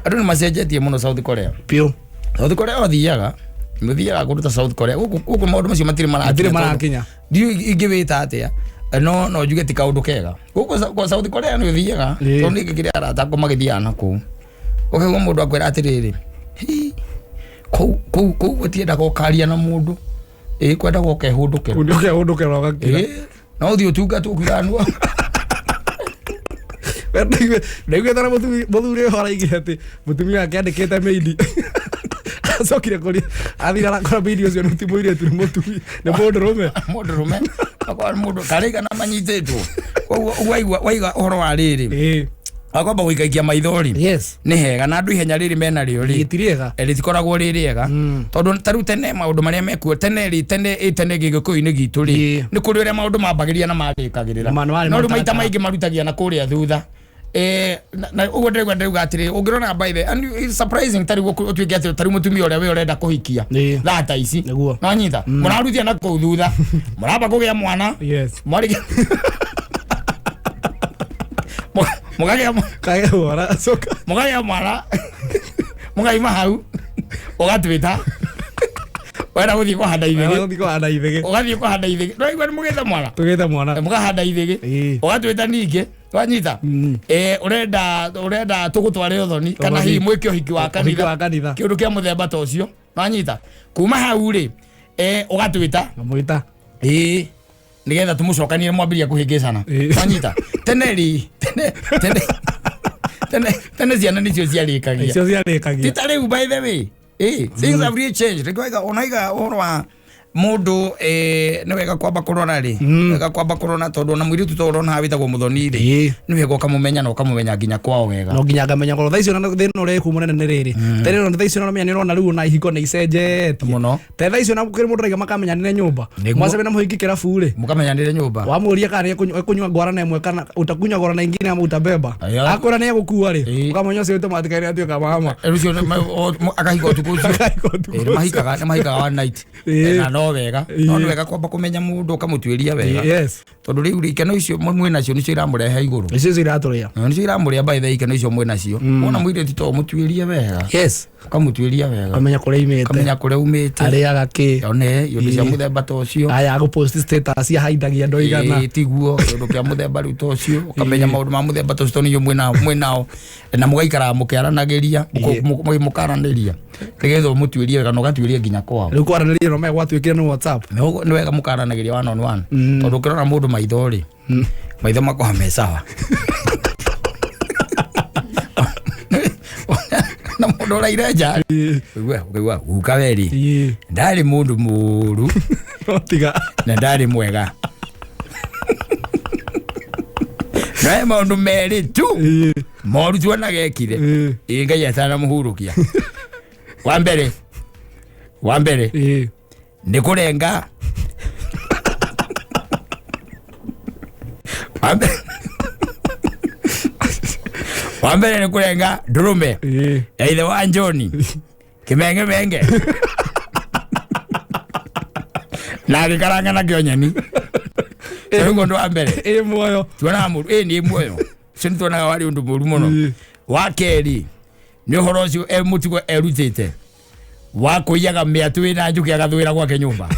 andũ nĩ macenjetie mũno South Korea. Biũ. South Korea ũthiaga, mũthiaga kũndũ ta South Korea, gũkũ maũndũ macio matirĩ marakinya. Matirĩ marakinya. Ndiũĩ ingĩwĩta atĩa, no njuge ti kaũndũ kega gũkũ kwa South Korea nĩ ũthiaga, tondũ nĩ ngĩkĩrĩ arata akwa magĩthiaga na kũu, ũkaigua mũndũ akwĩra atĩrĩrĩ, "Hi, kũu gũtiendaga ũkaria na mũndũ, ĩ, kwendaga ũkehũndũkĩra." Ũkehũndũkĩra ũgakira. Ĩ, no ũthiĩ ũtungatwo ũkiugaga Ndaiguĩte na mũthuri ũyũ araigire atĩ mũtumia wake andĩkĩte maid, acokire kũria athire arakora maid ũcio nĩ ti mũirĩtu, nĩ mũtumia, nĩ mũndũrũme. Mũndũrũme, akorwo nĩ mũndũ karĩigana manyitĩtwo koguo waigua ũhoro wa rĩrĩ, akwamba gũikaikia maitho rĩ, nĩ hega na andũ ihenya rĩrĩ mena rĩo rĩ, Ti rĩega. Rĩtikoragwo rĩ rĩega, tondũ ta rĩu tene maũndũ marĩa mekuo tene rĩ, tene ĩ tene gĩgĩkũyũ-inĩ gitũ rĩ, nĩ kũrĩ ũrĩa maũndũ mambagĩria na marĩkagĩrĩra. Ma- nĩ warĩ No rĩu maita mũtaratara. maingĩ marutagia na kũrĩa thutha. Na ũguo ndĩraigua ndĩrauga atĩrĩ, ũngĩrora by the and it's surprising, ta rĩu ũtuĩke atĩ ta rĩu mũtumia ũrĩa we ũrenda kũhikia thaa ta ici, nonyita mũrarutia na kũu thutha, mũramba kũgĩa mwana, mwarĩkia Mũkagĩa Kagĩa mwana acoka. Mũkagĩa mwana, mũkaima hau, ũgatwĩta wenda gũthiĩ kũhanda ithĩgĩ. Gũthiĩ kũhanda ithĩgĩ. Ũgathiĩ kũhanda ithĩgĩ, ndwaigua nĩ mũgĩte mwana? Tũgĩte mwana. Mũkahanda ithĩgĩ. Ũgatwĩta ningĩ wanyita, ũrenda tũgũtware ũthoni kana Ũthoni. hihi mwĩke ũhiki wa Ũhiki kanitha. wa kanitha. Kĩũndũ kĩa mũthemba ta ũcio wanyita kuma hau rĩ, ũgatwĩta. Ngamwĩta. Ĩĩ, nĩgetha tũmũcokanie mwambĩrĩria kũhĩngĩcana. Wanyita, tene rĩ, tene tene tene tene ciana nĩcio ciarĩkagia. Icio ciarĩkagia. Ti ta rĩu, by the way. Things have really changed. Rĩngĩ waiga onaiga ũhoro wa mũndũ, nĩ wega kwamba kũrora rĩ, wega kwamba kũrora tondũ ona mũirĩtu to ũrona haha wĩtagwo mũthoni rĩ, nĩ wega ũkamũmenya na ũkamũmenya nginya kwao wega. No nginya ngamenya korwo thaa icio na thĩna ũrĩa ĩkuo mũnene nĩ rĩrĩ, tene ona thaa icio na menya nĩ ũrona rĩu ona ihiko nĩ icenjetie Mũno. te thaa icio na kũrĩ mũndũ araiga makamenyanĩre nyũmba. Nĩguo. Mwacemania na mũhiki kĩrabu rĩ, Mũkamenyanĩre nyũmba. Wamũria kana nĩ ekũnyua ngwarana ĩmwe kana utakunywa ngwarana ingine ama utabeba. Aya. Akwĩra nĩ egũkua rĩ, ũkamenya ũcio automatically nĩ atuĩka mama. Rũcio akahika ũtukũ ũcio. Akahika ũtukũ. Nĩ mahikaga one night. Na no wega, no nĩ wega kwamba kũmenya mũndũ, ũkamũtuĩria wega, tondũ rĩu rĩ, ikeno icio mwĩ nacio nĩcio iramũrehe igũrũ. Icio iratũrĩa. Na nĩcio iramũrĩa, by the way, ikeno icio mwĩ nacio. Wona mũirĩtu to ũmũtuĩrie wega, ũkamũtuĩria wega, ũkamenya kũrĩa imĩte, ũkamenya kũrĩa umĩte, arĩaga kĩ, one iũndũ cia mũthemba ta ũcio. Aya agũpost status ahaindagia andũ aigana. Ĩĩ, tiguo kĩũndũ kĩa mũthemba rĩu ta ũcio, ũkamenya maũndũ ma mũthemba ta ũcio tondũ nĩo mwĩnao na mũgaikaraga mũkĩaranagĩria, mũkaranĩria nĩgetha ũmũtuĩrie wega na ũgatuĩria nginya kwao. Rĩu kwaranĩria no me gwatuĩkire nĩ WhatsApp. Nĩ wega mũkaranagĩria one on one, tondũ ũkĩrora mũndũ maitho rĩ, maitho makoragwo me sawa na mũndũ ũraire nja, ũkaigua guka weri ndarĩ mũndũ mũũru. No tiga. Na ndarĩ mwega, no he maũndũ merĩ tu moru tuonaga ekire. Ĩ Ngai atanamũhurũkia, wa mbere nĩ kũrenga. Wa mbere nĩ kũrenga ndũrũme ya ithe wa Njoni kĩmengemenge na agĩkaranga nakĩo nyeni. Rĩu ũndũ wa mbere Ĩ muoyo. Tuonaga mũru ĩ nĩ muoyo ũcio nĩ tuonaga warĩ ũndũ mũru mũno. Wa kerĩ nĩ ũhoro ũcio e mũtugo erutĩte wa kũiyaga mĩatũ ĩna njũkĩ agathũĩra gwake nyũmba.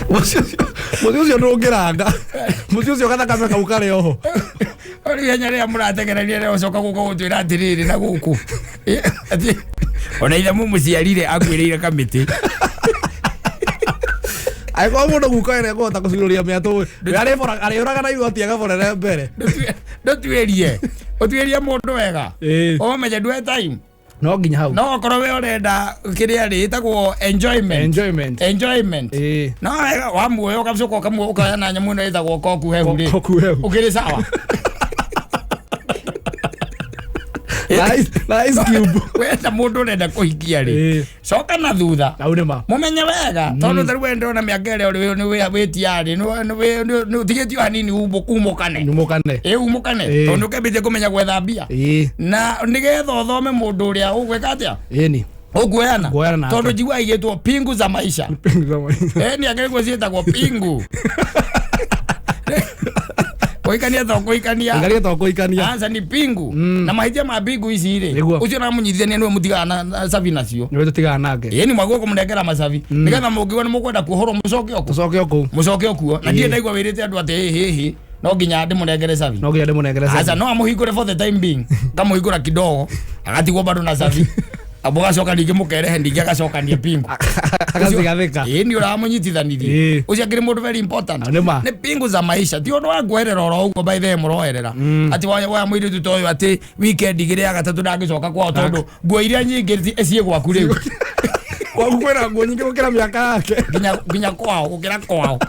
Mũciĩ ũcio ndũngĩranga, mũciĩ ũcio gathakame kau karĩ oho. Rĩu ihenya rĩrĩa mũratengerania rĩa ũcoka gũka gũtwĩra atĩrĩrĩ na gũkũ. Atĩ, ona ithe mũmũciarire akuĩrĩire kamĩtĩ. Angĩkorwo mũndũ guka ĩrĩa ekũhota gũcurũria mĩatũ arĩũraga na igoti agaborere mbere. Ndũtuĩrie, ũtuĩrie mũndũ wega, ũmenye ndue time. No nginya hau. No okorwo we ũrenda kĩrĩa rĩ ĩtagwo enjoyment. Enjoyment. Enjoyment. No wega wamuoya ũgacoka ũkamuoya ũkoya na nyamũ ĩno ĩtagwo koku hehu rĩ, Koku hehu. ũkĩrĩ sawa. Na ice cube. Wenda mũndũ ũrenda kũhikia rĩ, coka na thutha, Hau nĩ ma. Mũmenye wega, tondũ tarĩu we ndĩrona mĩaka ĩrĩa ũrĩ nĩ wĩtiarĩ nĩ ũtigĩtio hanini umũkane. Nyumũkane. Ĩ umũkane, tondũ ũkĩambĩtie kũmenya gwetha mbia na nĩgetha ũthome mũndũ ũrĩa ũgwĩka atĩa, Ĩni. Ũkuoyana. Kuoyana nake. Tondũ njigua igĩtwo pingu za maisha. Ni angĩrĩguo ciĩtagwo pingu. Kũhikania to kũhikania. Ikaria to kũhikania. Aca, ni pingu na mahĩtia ma pingu ici rĩ, ũcio namũnyitithania nĩwe mũtigaga na cabi nacio. Nĩwe tũtigaga nake. Ĩni mwagwo kũmũnengera macabi nĩgetha mũngiuga nĩ mũkwenda kuohorwo mũcoke okuo. Tũcoke o kũu. Mũcoke okuo na ndirĩ ndaigua wĩrĩte andũ atĩ hĩ hĩ hĩ no nginya ndĩmũnengere cabi. No nginya ndĩmũnengere Aca, cabi. no amũhingũre for the time being, kamũhingũra kidogo agatigwo bado na cabi, mũgacoka ningĩ mũkerehe ningĩ agacokania pingu. Agacigathĩka. Ĩĩ, nĩ ũramũnyitithanirie. Ũcio akĩrĩ mũndũ very important. Nĩ ma. Nĩ pingu za maisha, ti ũndũ wa kuoherera oro ũguo. By the way, mũroherera atĩ woya mũirĩtu ta ũyũ atĩ weekend igĩrĩ ya gatatũ ndangĩcoka kwao tondũ nguo iria nyingĩ ciĩ gwaku rĩu. Kwaku kwĩna nguo nyingĩ gũkĩra mĩaka yake. Nginya kwao, gũkĩra kwao.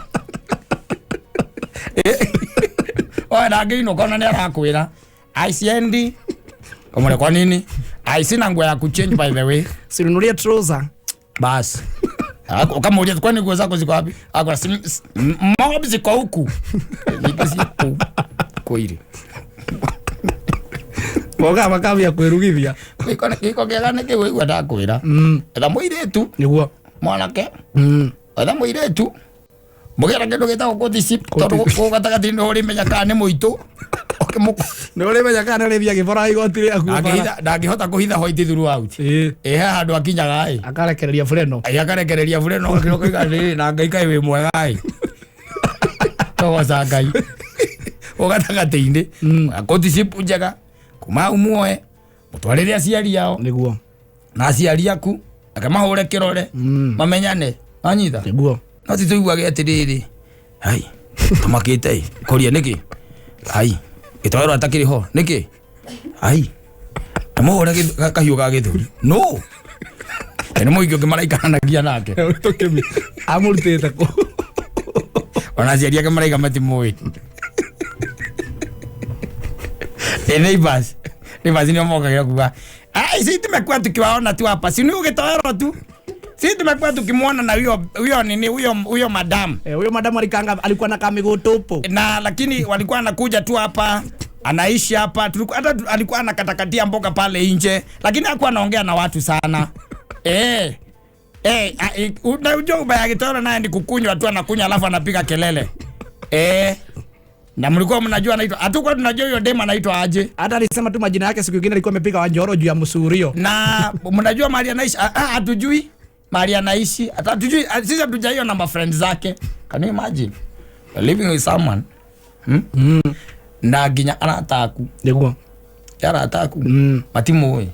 Oya ndangĩinũka ona nĩ arakwĩra aiciendi kamwĩra kwa nini, ai sina nguo ya kuchange, by the way. Sinunulie trouser. Basi ukamuuliza kwani nguo zako ziko wapi, akwa mob ziko huku, ningĩ ciĩ kũirĩ. Moga makambia kwĩrugithia. Gĩko kĩega nĩ kĩu waigua ndakwĩra, etha mũirĩtu Nĩguo. mwanake, etha mũirĩtu Mũgĩra kĩndũ gĩtagwo courtship tondũ gũkũ gatagatĩ-inĩ ũrĩmenya kana nĩ mũitũ. Nĩ ũrĩmenya kana nĩ ũrĩthiĩ agĩbora igoti rĩaku bara. Ndangĩhota kũhitha white throughout. Ĩĩ. Ĩ he handũ akinyaga ĩ. Akarekereria bureno. Ĩ akarekereria bureno ũgakĩra ũkoiga atĩrĩrĩ na Ngai kaĩ wĩ mwega ĩ. Togoca Ngai. O gatagatĩ-inĩ. Courtship njega kuma hau muoe mũtwarĩre aciari ao Nĩguo. na aciari aku reke mahũre kĩrore mamenyane wanyita. Nĩguo. No ti tũiguage atĩrĩrĩ hai tũmakĩte ĩ kũria nĩkĩ hai gĩtoero atakĩrĩ ho nĩkĩ hai na mũhũre kahiũ ga gĩthũri no nĩ mũingĩ ũngĩ maraikaranagia nake. Tũkĩmi. Amũrutĩte kũ? Ona aciari ake maraiga matimũĩ. Ĩ neighbors neighbors nĩo mokagĩra kuga ai si tumekuwa tukiwaona tu hapa si ni gĩtoero tu si tumekuwa tukimwona na huyo huyo nini huyo huyo madam. Eh, huyo madamu alikanga alikuwa na kamiguu tupu. Na lakini walikuwa anakuja tu hapa anaishi hapa tulikuwa hata alikuwa anakatakatia mboga pale nje lakini hakuwa anaongea na watu sana. Unajua ubaya gĩtoero naye ni kukunywa tu anakunywa alafu anapiga kelele. Na mlikuwa mnajua anaitwa hatukuwa tunajua huyo dem anaitwa aje. Hata alisema tu majina yake siku nyingine alikuwa amepiga wanjoro juu ya msurio. Na mnajua mahali anaishi? Hatujui mahali anaishi. Hata hatujui, sisi hatujaiona na friends zake. Can you imagine? You're living with someone. Na nginya arata aku. Nĩguo. Arata aku. Matimũĩ.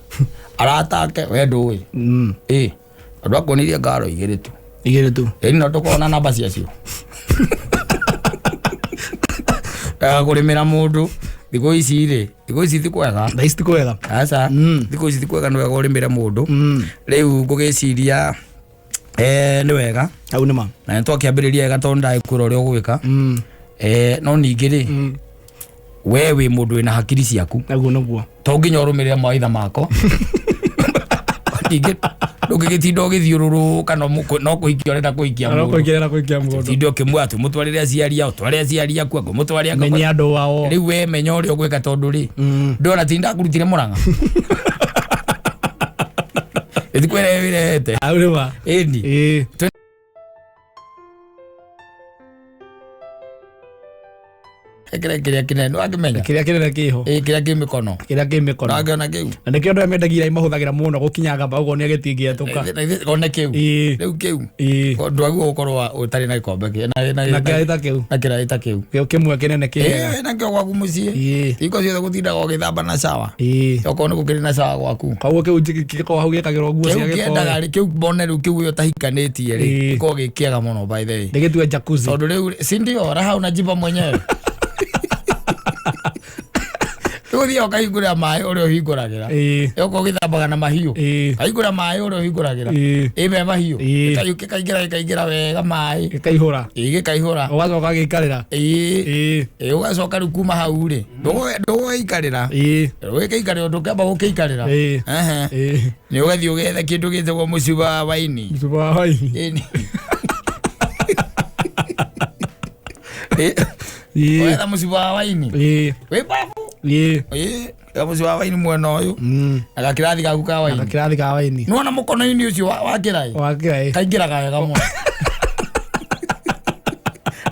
Arata ake we ndũĩ. Andũ akuonirie ngaro igĩrĩ tu. Igĩrĩ tu. Ĩni no tũkona namba ciacio. Kũrĩmĩra mũndũ thikũ ici rĩ, thikũ ici ti kwega. Thaa ici ti kwega. Aca. Thikũ ici ti kwega nĩ wega ũrĩmĩre mũndũ. Rĩu ngũgĩciria nĩ wega. Hau nĩ ma. Na nĩ twakĩambĩrĩria wega tondũ ndagĩkwĩra ũrĩa ũgwĩka. No ningĩ rĩ, we wĩ mũndũ wĩna hakiri ciaku. Naguo nĩguo. To nginya ũrũmĩrĩre mawaitha mako. Ningĩ ndũngĩgĩtinda ũgĩthiũrũrũka no kũhikia ũrenda kũhikia No mũndũ. kũhikia ũrenda kũhikia mũndũ. Tinda ũkĩmwĩra atĩ ũmũtwarĩre aciari ao, tware aciari aku, ngũmũtwarĩre aku. Menya andũ ao. Rĩu we menya ũrĩa ũgwĩka tondũ rĩ, ndona ti ndakũrutire Mũrang'a. Ĩtikwĩra wĩrehete. Hau nĩ ma. Ĩni. Ĩĩ. Kĩrĩa kĩrĩa kĩnene nĩwakĩmenya? Kĩrĩa kĩnene kĩho. Ĩĩ, kĩrĩa kĩ mĩkono. Kĩrĩa kĩ mĩkono. Nĩwakĩona kĩu? Na nĩkĩo andũ aya mendagia irai mahũthagĩra mũno gũkinyanga mbaũ ũguo nĩ gĩtingĩetũka. One kĩu. Ĩĩ. Rĩu kĩu. Ĩĩ. Ndwagĩrĩirwo gũkorwo ũtarĩ na gĩkombe kĩ-, Na kĩraĩ ta kĩu. Na kĩraĩ ta kĩu. Kĩu kĩmwe kĩnene kĩega. Ĩĩ, nakĩo gwaku mũciĩ. Ĩĩ. Hingo ciothe gũtindaga ũgĩthamba na shower. Ĩĩ. Okorwo nĩ gũkĩrĩ na shower gwaku. Koguo kĩu gĩkoragwo hau gĩkagĩrwo nguo Kĩu cia gĩko. kĩendaga rĩ, kĩu mbone rĩu kĩu ũyũ ũtahikanĩtie rĩ, Ĩĩ. gĩkoragwo gĩ kĩega mũno by the way. Nĩgĩtue jacuzzi. Tondũ rĩu, si ndio, raha unajipa mwenyewe. Rĩu ũthiaga ũkahingũra maĩ ũrĩa ũhingũragĩra. Ĩĩ. Ũka ũgĩthambaga na mahiũ. Ĩĩ. Kahingũra maĩ ũrĩa ũhingũragĩra. Ĩĩ. Ĩ me mahiũ. Ĩĩ. Gĩkaingĩra, gĩkaingĩra wega maĩ. Gĩkaihũra. Ĩĩ, gĩkaihũra. Ũgacoka gĩikarĩra. Ĩĩ. Ĩĩ. Ĩĩ, ũgacoka rĩu kuma hau rĩ, ndũgũgĩikarĩra. Ĩĩ. Ndũgũgĩikarĩra, ndũkĩamba gũkĩikarĩra. Ĩĩ. Ehe. Ĩĩ. Nĩ ũgathiĩ ũgethe kĩndũ gĩtagwo mũcuba wa waini. Mũcuba wa waini. Ĩĩ. Ĩĩ. Ĩĩ. Ũgetha mũcuba wa waini. Ĩĩ. Wĩ babu. Ĩĩ. Ĩĩ, etha mũcuba wa waini mwena ũyũ. Na gakĩrathi gaku ka waini. Gakĩrathi ka waini. Nĩwona mũkono-inĩ ũcio wa kĩraĩ? Wa kĩraĩ. Kaingĩraga wega mũno.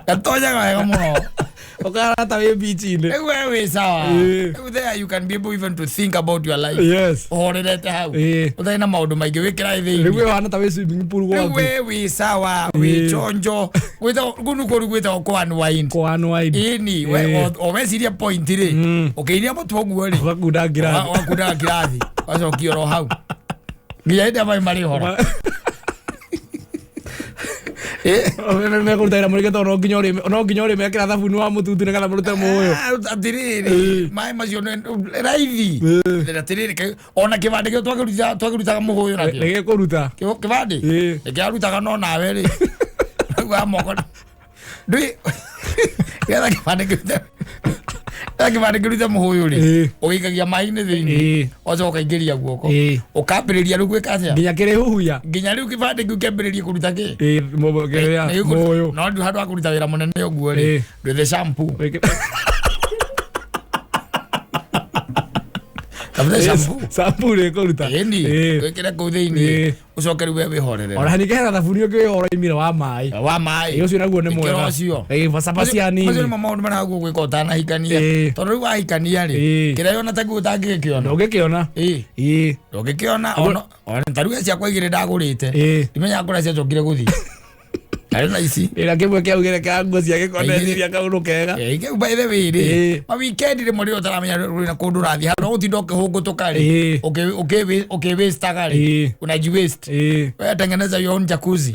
Gatonyaga wega mũno. Ũkarata wĩ beach-inĩ. Rĩu we wĩ sawa. Ĩĩ. Rĩu there you can be able even to think about your life. Yes. Ũhorerete hau. Ĩĩ. Ũtarĩ na maũndũ maingĩ wĩ kĩraĩ thĩinĩ. Rĩu we ũhana ta wĩ swimming pool Rĩu gwaku. we wĩ sawa, wĩ Ĩĩ. chonjo. Gwĩtagwo, kũu nĩkuo rĩu gwĩtagwo kũ unwind. Kũ unwind. Ĩni, we, Ĩĩ. o weciria point rĩ, ũkĩiria mũtwe ũguo rĩ. Ũgakunda ngirathi. Ũgakunda ngirathi. Ũgacokia oro hau. Nginya hĩndĩ ĩrĩa maĩ marĩhora. Ĩĩ. Mekũruta wĩra mũingĩ tondũ no nginya ũrĩmekĩra thabuni wa mũtutu nĩgetha mũrute mũũyũ. Atĩrĩrĩ, Ĩĩ. maĩ macio nĩ raithi. Ĩĩ. Atĩrĩrĩ, ona kĩbandĩ kĩu twakĩrutaga mũhũyũ nakĩo. Nĩgĩkũruta. Kĩbandĩ? Ĩĩ. Nĩkĩarutaga no nawe rĩ. Rĩu wa moko. Ndũĩ, getha kĩbandĩ kĩrute, getha kĩbandĩ kĩrute mũhũyũ rĩ, Ĩĩ. ũgĩikagia maĩ-inĩ thĩinĩ. Ĩĩ. Ũgacoka ũkaingĩria guoko. Ĩĩ. Ũkambĩrĩria rĩu gwĩka atĩa? Nginya kĩrĩhuhuia. Nginya rĩu kĩbandĩ kĩu kĩambĩrĩrie kũruta kĩ? Ĩĩ, kĩrĩa, Nĩ gĩkũruta- mũhũyũ. No rĩu handũ ha kũruta wĩra mũnene ũguo rĩ, Ĩĩ. ndwĩthe shampoo. Wĩkĩ- Tafuta shampoo. Shampoo nĩ ĩkũruta. Ĩni wĩkĩre kũu thĩinĩ ũcoke rĩu we wĩhorere. Ona ningĩ hena thabuni ũngĩ wĩ ũraimire wa maĩ. Wa maĩ. Ĩ, ũcio naguo nĩ Ĩkĩra mwega. ũcio. Ĩ, cabaci Macio hanini. nĩmo maũndũ marĩa waguo gwĩka ũtanahikania. Tondũ rĩu wahikania rĩ, kĩrĩa yona taguo ũtangĩgĩkĩona. Ndũngĩkĩona. Ndũngĩkĩona ona ta rĩu ciakwa igĩrĩ ndagũrĩte. Ndimenyaga kũrĩa ciacokire gũthiĩ. Arĩ na ici. Ĩra kĩmwe kĩaugire kĩa nguo cia gĩkonetiria kaũndũ kega. Ĩ, by the way rĩ, ma weekend rĩmwe rĩrĩa ũtaramenya rwĩna kũndũ ũrathiĩ handũ ũtinda ũkĩhũngũtũka rĩ, ũkĩwastaga rĩ, unajiwaste. Wewe tengeneza your own jacuzzi.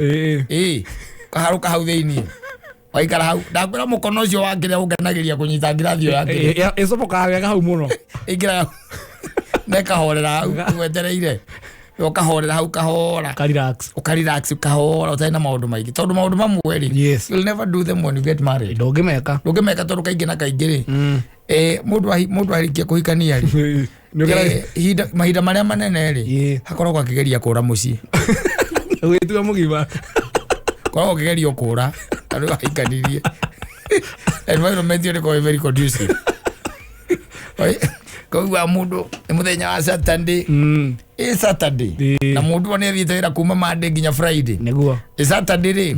Kaharũka hau thĩinĩ. Waikara hau. Ndakwĩra mũkono ũcio wa kĩrĩa ũngenagĩria kũnyita ngirathi ĩyo ya kĩrĩa. Ĩcobokaga wega hau mũno. Ĩingĩraga na ĩkahorera hau wetereire. Ũkahorera hau kahora. Ka relax. Ũkarelax kahora ũtarĩ na maũndũ maingĩ. Tondũ maũndũ mamwe rĩ, you'll never do them when you get married. Ndũngĩmeka. Ndũngĩmeka tondũ kaingĩ na kaingĩ rĩ, mũndũ arĩkia kũhikania rĩ, mahinda marĩa manene rĩ, hakoragwo akĩgeria kũra mũciĩ. Ũgĩtua mũgima. Koragwo ũkĩgeria kũra tondũ ahikanirie. Environment ĩyo ndĩkoragwo ĩ very conducive. Koguo mũndũ nĩ mũthenya wa Saturday. Ĩ Saturday. Na mũndũ nĩ athiĩte wĩra kuma Monday nginya Friday. Nĩguo. Ĩ Saturday rĩ,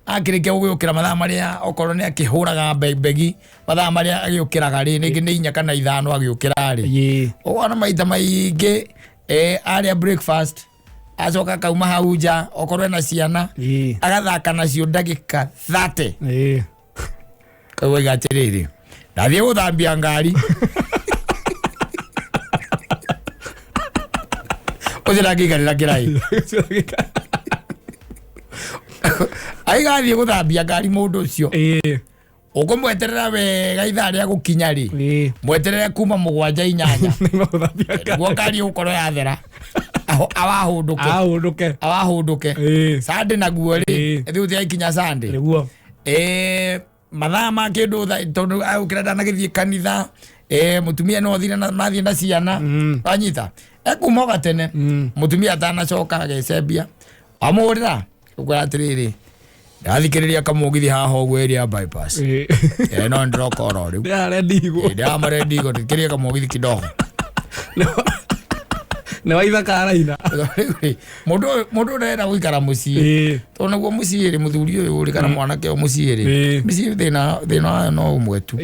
akĩrĩkia gũgĩũkĩra mathaa marĩa okorwo nĩ akĩhũraga mbegi mathaa marĩa agĩũkĩraga rĩ, rĩngĩ nĩ 4 kana 5 agĩũkĩra rĩ. Ũkona maita maingĩ arĩa breakfast acoka akauma hau nja okorwo ena ciana agathaka nacio ndagĩka 30. Koguo oiga atĩrĩrĩ, ndathiĩ gũthambia ngari. Ũcio ndangĩikarĩra kĩraĩ. Aigathiĩ gũthambia ngari mũndũ ũcio. Ũkũmweterera wega ithaa rĩa gũkinya rĩ, mweterere kuma 7 8. Nĩguo ngari ĩgũkorwo yathera. Awahũndũke. Ahũndũke. Awahũndũke. Sunday naguo rĩ, rĩu tiaikinya Sunday. Nĩguo. Mathaa ma kĩndũ tondũ agũkĩra ndanagĩthiĩ kanitha, mũtumia no athire na mathiĩ na ciana. Wanyita. Ekuma o gatene. Mũtumia atanacoka agecembia. Wamũhũrĩra, ũkwĩra atĩrĩrĩ, ndathikĩrĩria kamũgithi haha ũguo area bypass. No ndĩroka oro rĩu. Ndĩrarĩa ndigũ. Ndĩramare ndigũ, thikĩrĩria kamũgithi kidogo. Nĩ waithaka araina. Mũndũ ũrenda gũikara mũciĩ. Tondũ naguo mũciĩ rĩ, mũthuri ũyũ rĩ, kana mwanake ũyũ mũciĩ rĩ, mĩciĩ thĩna wayo no ũmwe tu.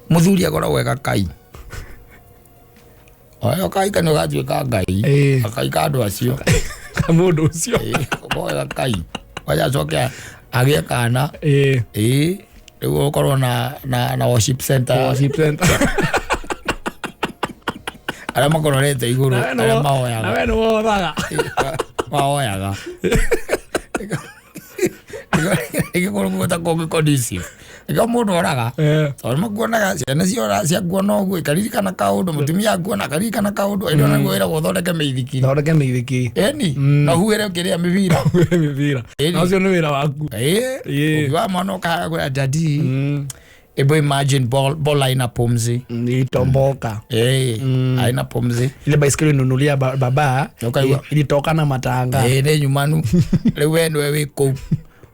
Mũthuri akoragwo eka Kai. Oyo Kai kana ũgatuĩka Ngai. Akaika andũ acio. Kamũndũ ũcio. Ũkoragwo eka Kai. Wacha acoke agĩe kana. Rĩu ũkorwo na worship center. Worship center. Arĩa makororete igũrũ, arĩa mahoyaga. Na we nĩ wothaga. Mahoyaga. Ĩgĩkorwo guo ta kũngĩ conducive. Nĩkĩo mũndũ oraga. Tondũ makuonaga ciana ciora ciakuona ũguo ikaririkana kaũndũ, mũtumia akuona akaririkana kaũndũ, ĩno naguo wĩragwo ũthondeke mĩithikiri. Thondeke mĩithikiri. Ĩni, na ũhuhĩre ũkĩrĩa mĩbira. Huhĩre mĩbira. Na ũcio nĩ wĩra waku. Ũkiuga mwana ũkahaga kwĩra daddy. Ebu imagine ball haina pumzi. Ilitomboka. Haina pumzi. Ile baiskeli inunulia baba, ilitoka na matanga. Nĩ nyumanu. Rĩu we nĩwe wĩ kũu.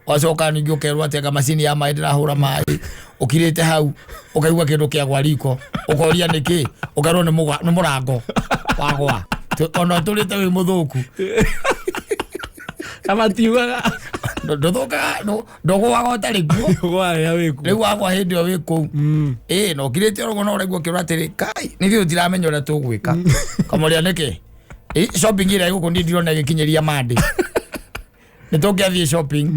Wacoka ningĩ ũkerwo atĩ anga macini ya maĩ ndĩrahũra maĩ. Ũkirĩte hau, ũkaigua kĩndũ kĩagwa riko. Ũkoria nĩkĩ? Ũkerwo nĩ mũrango wagwa. Ona ũtũrĩte wĩ mũthũku. Na matiugaga. Ndũthũkaga, ndũgũaga ũtarĩ kuo. Ndũgũaga rĩrĩa wĩ kuo. Rĩu wagwa hĩndĩ ĩyo wĩ kũu. Na ũkirĩte oro ũguo no ũraigua ũkĩũra atĩrĩ, Kai, nĩ ithuĩ tũtiramenya ũrĩa tũgwĩka. Kamũria nĩkĩ? Shopping ĩrĩa ĩgũkũ niĩ ndirona ĩgĩkinyĩria Monday. Nĩ tũngĩathiĩ shopping.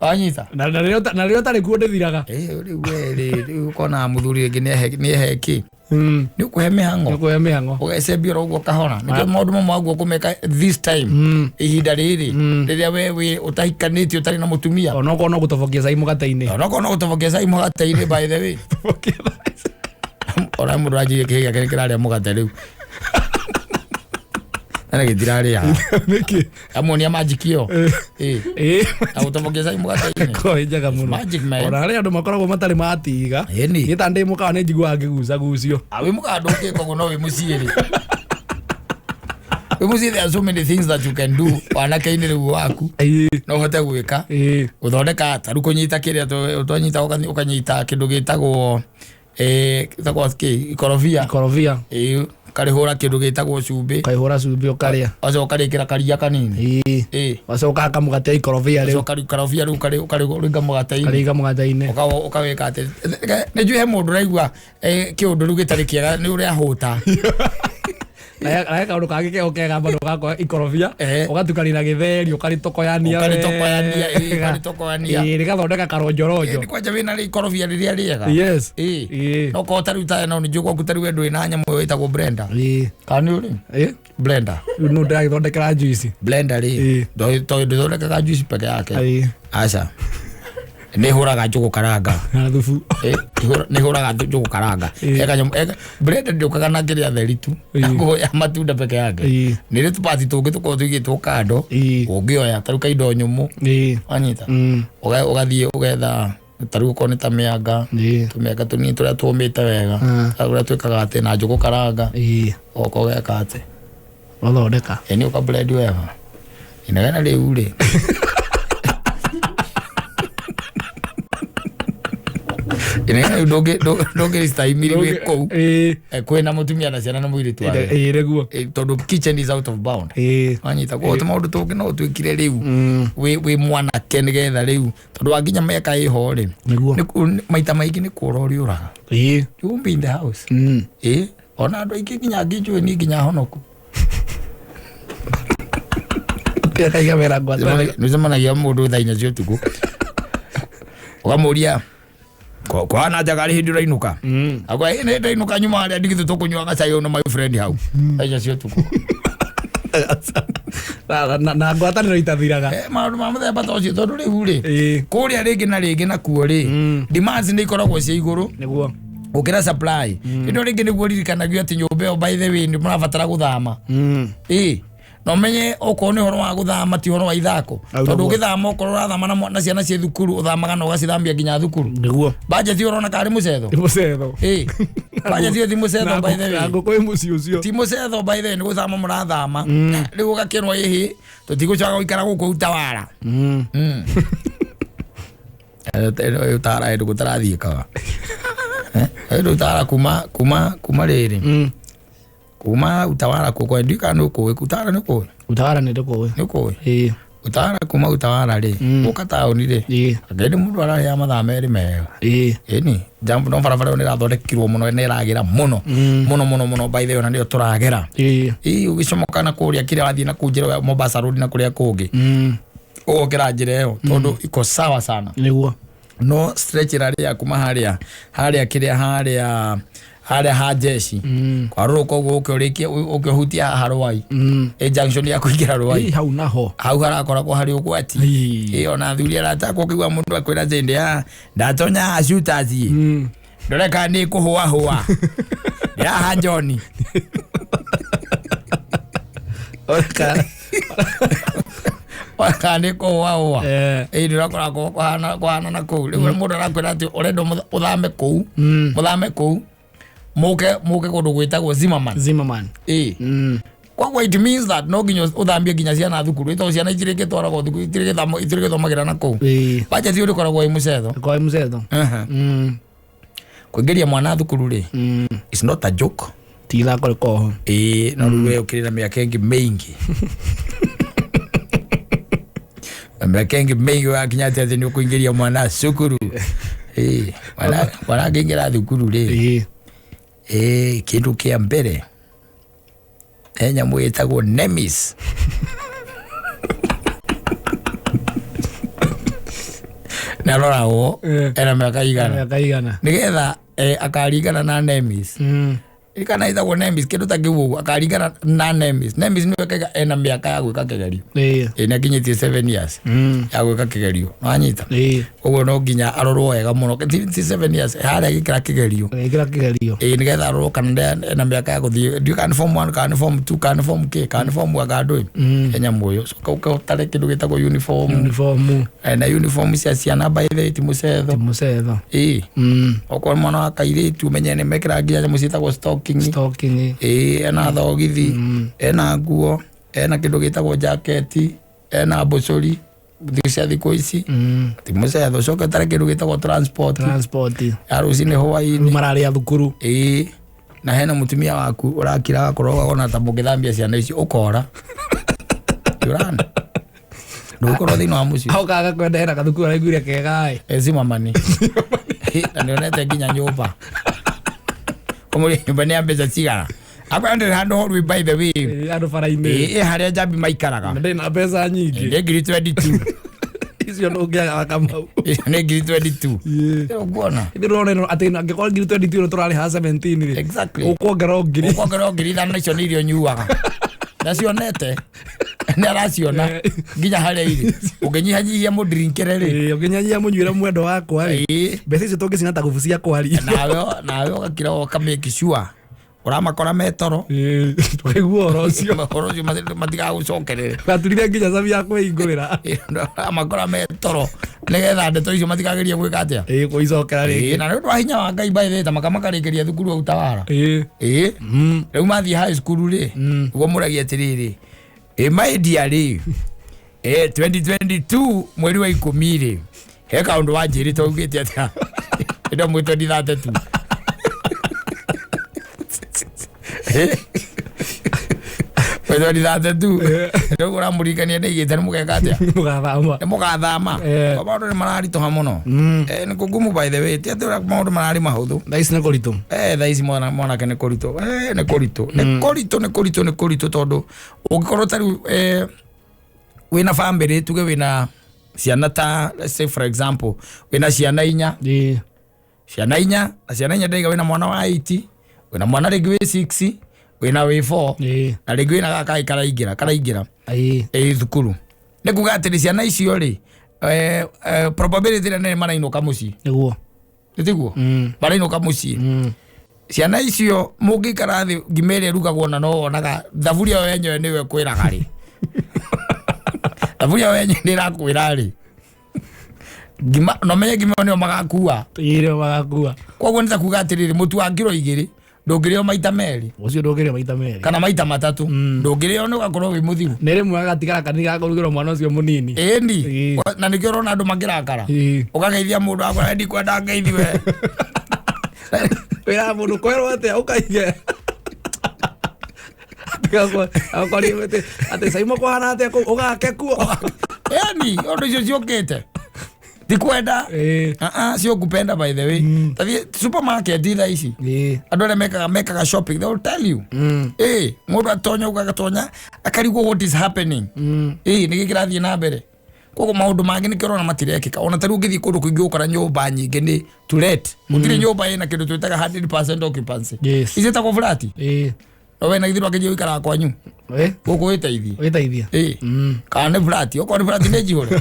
Wanyita? Na rĩrĩa ũtarĩ kuo ndĩthiraga. Rĩu we rĩ, rĩu ũkona mũthuri rĩngĩ nĩ ehe kĩ? Nĩ ũkũhe mĩhang'o. Nĩ ũkũhe mĩhang'o. Ũgecembia oro ũguo kahora. Nĩkĩo maũndũ mamwe waguo kũmeka this time. Ihinda rĩrĩ, rĩrĩa we wĩ ũtahikanĩtie ũtarĩ na mũtumia. Onokorwo no gũtobokia cai mũgate-inĩ. Onokorwo no gũtobokia cai mũgate-inĩ, by the way. Tobokia cai. Ona mũndũ anjirie kĩhĩ gĩake nĩ kĩrarĩa mũgate rĩu. Na gĩtirarĩa. Nĩkĩ? Amuonia magic ĩyo. Na gũtobokia cai mũgate-inĩ. Ko ĩ njega mũno. Magic man. Ona arĩa andũ makoragwo matarĩ matiga. Ĩni. Niĩ ta ndĩ mũkawa nĩ njiguaga ngĩgucagucio. Wĩ mũkawa ndũngĩka ũguo no wĩ mũciĩ rĩ. Wĩ mũciĩ there are so many things that you can do wanake-inĩ rĩu waku. No ũhote gwĩka. Gũthondeka ta rĩu kũnyita kĩrĩa twanyita ũkanyita kĩndũ gĩtagwo Ĩtagwo kĩ, ikorobia. Ikorobia. Ĩĩ, ũkarĩhũra kĩndũ gĩtagwo cumbĩ. Ũkaihũra cumbĩ ũkarĩa. Ũgacoka ũkarĩkĩra karia kanini. Ĩĩ. Ĩĩ. Wacoka kamũgate ikorobia rĩu. Ũgacoka ikorobia rĩu ũkarĩringa mũgate-inĩ. Karĩiga mũgate-inĩ. Ũkawĩka atĩ nĩ njũĩ he mũndũ ũraigua kĩũndũ rĩu gĩtarĩ kĩega nĩ ũrĩa ahũta. Na he kaũndũ kangĩ keho kega bado gakoya ikorobia. Eh. Ũgatukania na gĩtheri ũkarĩtokoyania. Ũkarĩtokoyania, ĩĩ, wega. ũkarĩtokoyania. Ĩĩ, rĩgathondeka karonjoronjo. Nĩ kwanja wĩna ikorobia rĩrĩa rĩega. Yes. Ĩĩ. Ĩĩ. No korwo ta rĩu ta no nĩ njũĩ gwaku ta rĩu we ndũrĩ na nyamũ ĩyo ĩtagwo blender. Ĩĩ. Kana nĩ ũrĩ? Ĩĩ. Blender. Rĩu nũ ndĩragĩthondekera juice. Blender rĩ Ĩĩ. tondũ ndĩthondekaga juice peke yake. Ĩĩ. Aca. Nĩ ĩhũraga njũgũ karanga. Na thubu. Nĩ ĩhũraga njũgũ karanga. Ĩĩ. He kanyamũ blender ndĩũkaga na kĩrĩa theri tu. Ĩĩ. Na ya matunda peke yake. Ĩĩ. Nĩ rĩ tũpati tũngĩ tũkoragwo tũigĩtwo kando. Ĩĩ. Ũngĩoya ta rĩu kaindo nyũmũ. Ĩĩ. Wanyita. Mm. Ũgathiĩ ũgetha ta rĩu okorwo nĩ ta mĩanga. Ĩĩ. Tũmĩanga tũnini tũrĩa tũmĩte wega. Ah. Ta ũrĩa twĩkaga atĩ na njũgũ karanga. Ĩĩ. Ũgoka ũgeka atĩ. Ũthondeka. Ĩni ũka blend wega. Inegene rĩu rĩ. Inegene rĩu ndũngĩrĩcitaimiri wĩ kũu. Ĩĩ. Kwĩna mũtumia na ciana na mũirĩtu wake. Ĩĩ nĩguo. Tondũ kitchen is out of bound. Ĩĩ. Wanyita koguo tũmaũndũ tũngĩ no ũtwĩkire rĩu Mm. wĩ mwanake nĩgetha rĩu tondũ wanginya mĩaka ĩho rĩ Nĩguo. maita maingĩ nĩ kũra ũrĩũraga. Ĩĩ. You won't be in the house. Mm. Ĩĩ ona andũ aingĩ nginya angĩ njũĩ niĩ nginya honoku. Kaiga wĩra ngwatanĩro. Nĩũcemanagia mũndũ thaa inya cia ũtukũ ũkamũria kwana njaga rĩ hĩndĩ ũrainũka. Mm. Akwa ĩ nĩ ndainũka nyuma harĩa ndigithũ tũkũnyuaga cai ũyũ na my friend hau thaa inya cia ũtukũ. Na ngwatanĩro itathiraga. Maũndũ ma mũthemba ta ũcio tondũ rĩu rĩ Ĩĩ. kũrĩa rĩngĩ na rĩngĩ nakuo rĩ Mm. demands nĩ ikoragwo cia igũrũ Nĩguo. gũkĩra supply. Ĩno rĩngĩ nĩguo ririkanagio atĩ nyũmba ĩyo by the way nĩ mũrabatara gũthama. Mm. Ĩĩ na ũmenye okorwo nĩ ũhoro wa gũthama ti ũhoro wa ithako Au tondũ nĩguo. ũgĩthama okorwo ũrathama na ciana ciĩ thukuru ũthamaga na ũgacithambia nginya thukuru. Nĩguo. Budget ĩyo ũrona karĩ mũcetho. Nĩ mũcetho. Ĩĩ budget ĩyo ti mũcetho by the Na way. ngũkũ ĩ mũciĩ ũcio. Ti mũcetho by the way nĩ gũthama mũrathama rĩu ũgakĩrwo ĩhĩ tũtigũcoka gũikara gũkũ Utawala. Mm. Mm. Utawala ĩndũ gũtarathiĩkaga. Ĩndũ Utawala kuma rĩrĩ Mm. kuma Utawala kũkũ ndiũĩ kana nĩ ũkũĩ Utawala nĩ ũkũĩ Utawala nĩ ndĩkũĩ. nĩ ũkũĩ Ĩĩ. Utawala kuma Utawala rĩ gũka taũni rĩ Ĩĩ. angĩ mũndũ ararĩa mathaa merĩ mega. Ĩĩ. Ĩni jambo no barabara ĩyo nĩ ĩrathondekirwo mũno nĩ ĩragĩra mũno mũno mũno mũno by the way ona nĩyo tũragera. Ĩĩ. Ĩĩ ũgĩcomoka na kũrĩa kĩrĩa wathiĩ na kũu njĩra ya Mombasa Road na kũrĩa kũngĩ Mm. ũgokĩra njĩra ĩyo tondũ iko sawa sana. Nĩguo. No stretch ĩrarĩ ya kuma harĩa harĩa kĩrĩa harĩa harĩa ha jeshi Mm. kwarũrũka ũguo ũke ũrĩkie ũke ũhutie haha Rwai. Mm. Ĩ junction ya kũingĩra Rwai Ĩĩ hau naho. hau harakoragwo harĩ ũgwati. Ĩĩ. Ĩ ona athuri arata akwa ũkĩigua mũndũ akwĩra atĩ ndĩ ndatonya haha shooters ĩ Mm. ndore kana nĩ kũhũahũa ndĩ haha John. Kana nĩ kũhũahũa. Eh. Ĩ nĩ ũrakora kũhana na kũu rĩu mũndũ arakwĩra atĩ ũrenda ũthame kũu Mm. mũthame kũu mũke kũndũ gwĩtagwo Zimmerman. Zimmerman. Ĩ Mm. koguo it means that no nginya ũthambie nginya ciana thukuru ĩ tondũ ciana itirĩgĩtwaragwo thukuru itirĩgĩthomagĩra na kũu. Ĩĩ. Budget ĩyo ndĩkoragwo ĩ mũcetho. Kwa mũcetho. Mm. Kũingĩria mwana thukuru rĩ Mm. it's not a joke. Ti ithako rĩkoragwo ho. Ĩĩ no rĩu we ũkĩrĩ na mĩaka ĩngĩ mĩingĩ na mĩaka ĩngĩ mĩingĩ wakinya atĩ atĩ nĩ ũkũingĩria mwana cukuru. Ĩĩ mwana angĩingĩra thukuru rĩ Ĩĩ. ĩĩ kĩndũ kĩa mbere he nyamũ ĩtagwo nemis. Nĩaroragwo Eh. ena mĩaka igana Mĩaka igana. nĩgetha akaringana na nemis. Mm. Kana ĩtagwo nemis kĩndũ ta kĩu ũguo akaringana na nemis. Nemis nĩwe kaiga ena mĩaka ya gwĩka kĩgerio. Ĩĩ. Ĩ nĩakinyĩtie 7 years Mm. ya gwĩka kĩgerio wanyita. Ĩĩ. Ũguo no nginya arorwo wega mũno ti 7 years harĩa agĩkĩra kĩgerio. Agĩkĩra kĩgerio. Ĩ nĩgetha arorwo kana ena mĩaka ya gũthiĩ ndiũĩ kana nĩ form 1 kana nĩ form 2 kana nĩ form K kana nĩ form anga ndũĩ. He nyamũ ĩyo coka ũke ũtare kĩndũ gĩtagwo uniform. Uniform. Na uniform cia ciana by the way ti mũcetho. Mũcetho. Ĩ Mm. okorwo mwana wa kairĩtu ũmenye nĩ mekĩraga nginya nyamũ ciĩtagwo stocking. Stocking. Ĩ ena thogithi ena nguo ena kĩndũ gĩtagwo jaketi ena mbũcũri Cia thikũ ici ti mũcetho, ũcoke ũtare kĩndũ gĩtagwo transport Transport. Ya rũcinĩ, hwaĩ-inĩ. Mararĩa thukuru. Ĩĩ, na hena mũtumia waku ũrakira agakorwo ũgakona ta mũngĩthambia ciana icio ũkora ũrana ndũgũkorwo thĩinĩ wa mũciĩ. Aoka agakwenda hena gathukuru araiguire kega ĩ. Ezimamani na nĩonete nginya nyũmba, ũmũrie nyũmba nĩ ya mbeca cigana, akwĩra ndĩrĩ handũ horu, by the way. Ĩ, andũ bara-inĩ. Ĩ harĩa njambi maikaraga. Na ndĩ na mbeca nyingĩ. Nĩ ngiri 22. Icio ndũngĩaga Kamau. Nĩ ngiri 22. Ĩ. Ũkuona. Ithuĩ ndĩrona ĩno atĩ angĩkorwo ngiri 22 ĩno tũrarĩha 17 rĩ, ũkuongerera o ngiri. Ũkuongerera 5,000, icio nĩ irio nyuaga nacionete, nĩ araciona nginya harĩa irĩ ũngĩnyihanyihia mũndirinkere rĩ. Ĩ, ũngĩnyanyia mũnyuĩre mwendo wakwa rĩ, mbeca icio tũngĩcina ta gubu cia kwari. Nawe ũgakira ũka make sure ũramakora metoro. Ĩ, tũkaigua ũhoro ũcio. Ũhoro ũcio matigagũcokerere. Gaturire nginya cabi ya kwĩhingũrĩra. Ũramakora metoro nĩgetha ndeto icio matikagerie gwĩka atĩa? Ĩ, kũicokera rĩngĩ. Na nĩ ũndũ wa hinya wa Ngai, by the way, ta makamakarĩkĩria thukuru au Tawara. Ĩ. Ĩ, rĩu mathiĩ high school rĩ, nĩguo mũragia atĩrĩrĩ, ĩ maidia rĩ, ĩ 2022 mweri wa 10 rĩ, he kaũndũ wanjĩrĩte augĩte atĩa ĩndo mwĩ 2032. Mwĩ 2032 rĩu ũramũririkania ndaigĩte nĩ mũgeka atĩa? Mũgathama. Nĩ mũgathama. Maũndũ nĩ mararitũha mũno. Nĩ kũgumu, by the way, ti atĩ ũrĩa maũndũ mararĩ mahũthũ. Thaa ici nĩ kũritũ. Thaa ici mwana mwanake nĩ kũritũ. Nĩ kũritũ, nĩ kũritũ, nĩ kũritũ, nĩ kũritũ, tondũ ũngĩkorwo ta rĩu wĩna family, tuge wĩna ciana ta, let's say for example, wĩna ciana inya. Ciana inya, na ciana inya ndaiga wĩna mwana wa 8, wĩna mwana rĩngĩ wĩ 6, wĩna wĩ 4, na rĩngĩ wĩna gaka kangĩ karaingĩra karaingĩra ĩ thukuru. Nĩ kuga atĩrĩ, ciana icio rĩ, probability ĩrĩa nene marainũka mũciĩ. Nĩ tiguo? Marainũka mũciĩ. Ciana icio mũngĩikara thĩ, ngima ĩrĩa ĩrugagwo na no wonaga thaburia ĩyo yenyewe nĩwe ĩkwĩraga rĩ, thaburia ĩyo yenyewe nĩ ĩrakwĩra rĩ ngima, na ũmenye ngima ĩyo nĩyo magakua. Ĩrĩa magakua. Koguo nĩ ta kuga atĩrĩrĩ, mũtu wa kiro 2 ndũngĩrĩo maita merĩ. Ũcio ndũngĩrĩa maita merĩ. Kana maita matatũ ndũngĩrĩo, nĩ ũgakorwo wĩ mũthiru. Nĩ rĩmwe agatigara kanini ga kũrugĩrwo mwana ũcio mũnini. Ĩni. Ĩĩ. Na nĩkĩo ũrona andũ makĩrakara. Ũkageithia mũndũ akwĩra ndikwenda ngeithiwe. Wĩraga mũndũ kwerwo atĩa ũkaige atĩ caimo kũhana atĩa kũu ũgake kuo. Yani ũndũ icio ciũkĩte ti kwenda. Ah, ah, sio kupenda, by the way. Tathie supermarket thaa ici, andũ arĩa mekaga shopping, they will tell you, mũndũ atonya ũguo, agatonya akarigwo what is happening, nĩkĩ kĩrathiĩ na mbere. Koguo maũndũ mangĩ nĩkĩo ũrona matirekĩka. Ona ta rĩu ũngĩthiĩ kũndũ kũingĩ ũkora nyũmba nyingĩ nĩ to let, gũtirĩ nyũmba ĩna kĩndũ twĩtaga 100% occupancy. Ici ĩtagwo flat. No we na githĩ ndwakĩnjia gũikaraga kwanyu gũkũ wĩteithie? Wĩteithia. Kana nĩ flat, okorwo nĩ flat nĩ njihũre,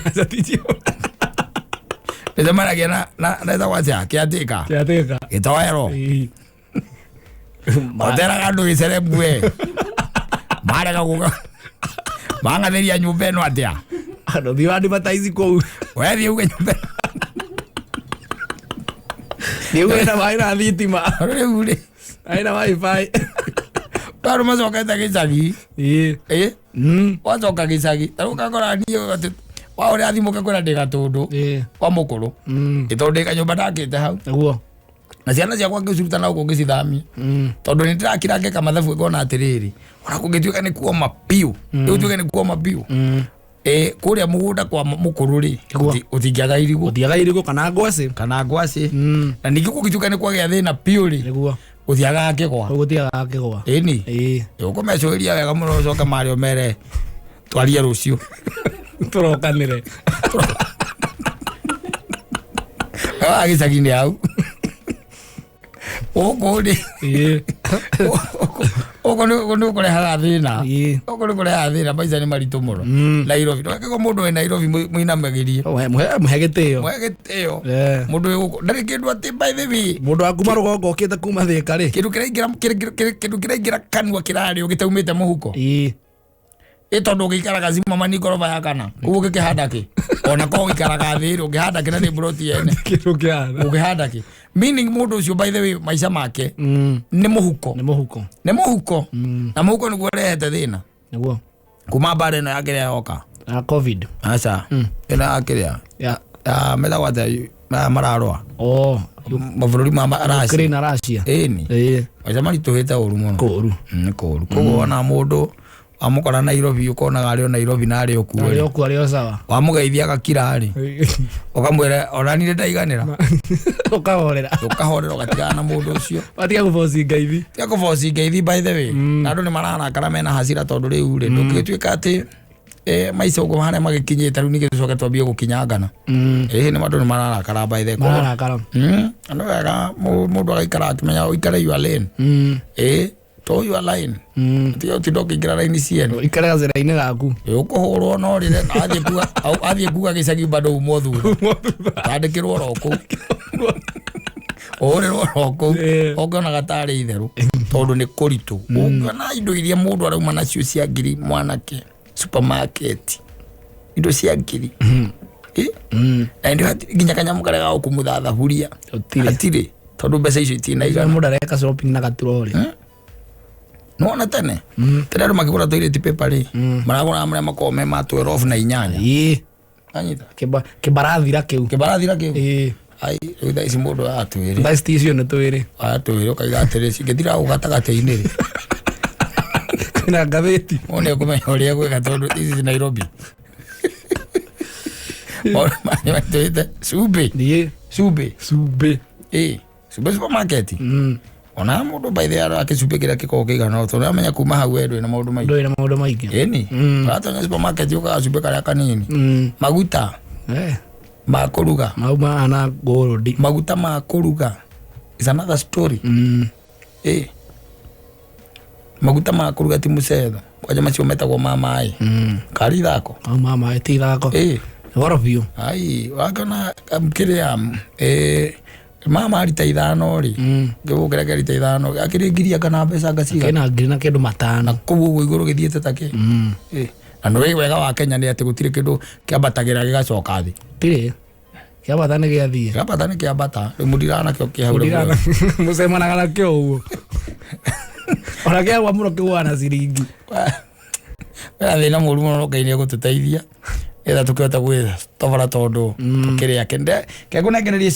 nĩcemanagia na ĩtagwo atĩa, kĩatĩka. Kĩatĩka. Gĩtoero. Oteraga andũ gĩcerebu we marega gũka mang'athĩria nyũmba ĩno atĩa. Andũ thiĩ advertise kũu. Wethiĩ uge nyũmba ĩno. Thiĩ uge na maĩ na thitima. Rĩu rĩ, maĩ na wifi. Andũ macokete gĩcagi. Ĩĩ. Wacoka gĩcagi ta rĩu ũgakora niĩ atĩ wa ũrĩa thimũ ũkakwĩra ndĩ gatũndũ kwa mũkũrũ, ĩ tondũ ndĩ kanyũmba ndakĩte hau na ciana ciakwa ngĩciruta na gũkũ ngĩcithamia, tondũ nĩ ndĩrakira ngeka mathabu ngona atĩrĩrĩ, ona kũngĩtuĩka nĩ kuoma biũ, rĩu tuĩke nĩ kuoma biũ, kũrĩa mũgũnda kwa mũkũrũ rĩ, ũtingĩaga irigũ. Gũtiaga irigũ kana ngwacĩ. Kana ngwacĩ. Na ningĩ kũngĩtuĩka nĩ kwagĩa thĩna biũ rĩ, gũtiagaga kĩgwa. Gũtiagaga kĩgwa. Ĩni. Ĩĩ. Ũkũmecũrĩria wega mũno, ũcoke marĩa ũmere twarie rũciũ. Tũrokanĩre. Ah, gĩcagi-inĩ hau gũkũ rĩ, gũkũ nĩ kũrehaga thĩna. Gũkũ nĩ kũrehaga thĩna, maica nĩ maritũ mũno. Nairobi ndũgakĩgwo mũndũ wĩ Nairobi mũinamagĩrie. Mũhe gĩtĩo. Mũhe gĩtĩo. Mũndũ wĩ gũkũ ndarĩ kĩndũ atĩ, by the way. Mũndũ wa kuma rũgongo ũkĩte kuma Thĩka rĩ, Kĩndũ kĩraingĩra kanua kĩrarĩo gĩtaumĩte mũhuko. Ĩ tondũ ũgĩikaraga Zimmerman ngoroba ya kana koguo ũngĩkĩhanda kĩ, ona korwo ũikaraga thĩ rĩ, ũngĩhanda kĩ na nĩ mburoti yene? Kĩndũ kĩhana. Ũngĩhanda kĩ? Meaning mũndũ ũcio, by the way, maica make nĩ mũhuko. Nĩ mũhuko. Nĩ mũhuko, na mũhuko nĩguo ũrehete thĩna. Kuma mbara ĩno ya kĩrĩa yoka. Na COVID. Aca, ĩno ya kĩrĩa Ya. ya metagwo atĩa maya mararũa Oh, mabũrũri ma Russia. Ukraine na Russia. Ĩni. Ĩĩ. Maica maritũhĩte ũru mũno. Kũru. Nĩ kũru. Koguo wona mũndũ wamũkora Nairobi ũkonaga arĩ o Nairobi na arĩ o kuo. Arĩ o kuo, arĩ o sawa. Wamũgeithia agakira rĩ, ũkamwĩra ona niĩ ndaiganĩra. Ũkahorera. Ũkahorera ũgatigana na mũndũ ũcio. Watiga gũboci ngeithi. Tiga kũboci ngeithi by the way. Na andũ nĩ mararakara mena hasira tondũ rĩu rĩ, ndũngĩtuĩka atĩ maica ũguo harĩa magĩkinyĩte rĩu ningĩ tũcoke twambie gũkinyangana. Ĩĩ nĩ andũ nĩ mararakara by the way. Mararakara. Nĩ wega mũndũ agaikara akĩmenya ũikare your lane. Ĩĩ to your line. Tiga ũtinde ũkĩingĩra raini ciene. Ikare gacĩra-inĩ gaku. Ũkũhũrwo no rĩre athiĩ kuga gĩcagi bado umwo thutha. Tandĩkĩrwo oro kũu. Ũhũrĩrwo oro kũu. Ũngĩonaga tarĩ itherũ tondũ nĩ kũritũ. Ũngĩona indo iria mũndũ arauma nacio cia ngiri mwanake supermarket. Indo cia ngiri. Na ndio nginya kanyamũ karĩa ga gũkumutha thaburia. Gũtirĩ. Hatirĩ tondũ mbeca icio itinaigana. Mũndũ areka shopping na gaturori. Nĩwona tene? Tene andũ makĩgũra toilet paper rĩ, maragũraga marĩa makoragwo me ma 12 na 8. Ĩĩ. Anyita. Kĩbarathira kĩu. Kĩbarathira kĩu. Ĩĩ. Ai, rĩu thaa ici mũndũ atwĩre. Thaa ici icio nĩ twĩrĩ. Atwĩre ũkaiga atĩrĩ cingĩthira hau gatagatĩ-inĩ rĩ. Kwĩna ngathĩti. Mũndũ nĩekũmenya ũrĩa egwĩka tondũ this is Nairobi. Maũndũ maya matwĩte cumbĩ. Ĩĩ. Cumbĩ. Cumbĩ. Ĩĩ. Cumbĩ supermarket. Ona mũndũ by the way akĩcumbĩ kĩrĩa gĩkoragwo kĩigana ũũ tondũ amenya kuma hau we ndũrĩ na maũndũ maingĩ. Ndũrĩ na maũndũ maingĩ. Ĩni. Ũratonya supermarket ũkaga cumbĩ karĩa kanini. Maguta. Ma kũruga. Mau mahana gold. Maguta ma kũruga. Is another story. Ĩĩ. Maguta ma kũruga ti mũcetho. Kwanja macio metagwo ma maĩ. Kari ithako. Mau ma maĩ ti ithako. Ĩĩ. Goro biũ. Ai, wakĩona kĩrĩa mama rita 5 rĩ. Ngĩgũ kĩrĩa kĩa rita 5 akĩrĩ ngiri anga na mbeca anga cigana. Kĩna ngiri na kĩndũ matano. Na kũu ũguo igũrũ gĩthiĩte ta kĩ. Ĩĩ. Na nĩ wega wa Kenya nĩ atĩ gũtirĩ kĩndũ kĩambatagĩra gĩgacoka thĩ. Tirĩ. Kĩambata nĩ gĩathiĩ. Kĩambata nĩ kĩambata. Rĩu mũndirana nakĩo kĩ hau rĩu. Mũcemanaga nakĩo ũguo. Ona kĩagwa mũno kĩgũaga na ciringi. Wĩna thĩna mũru mũno Ngai nĩ egũtũteithia. Nĩgetha tũkĩhote gwĩtobora tondũ tũkĩrĩ ake. Kengũnengererie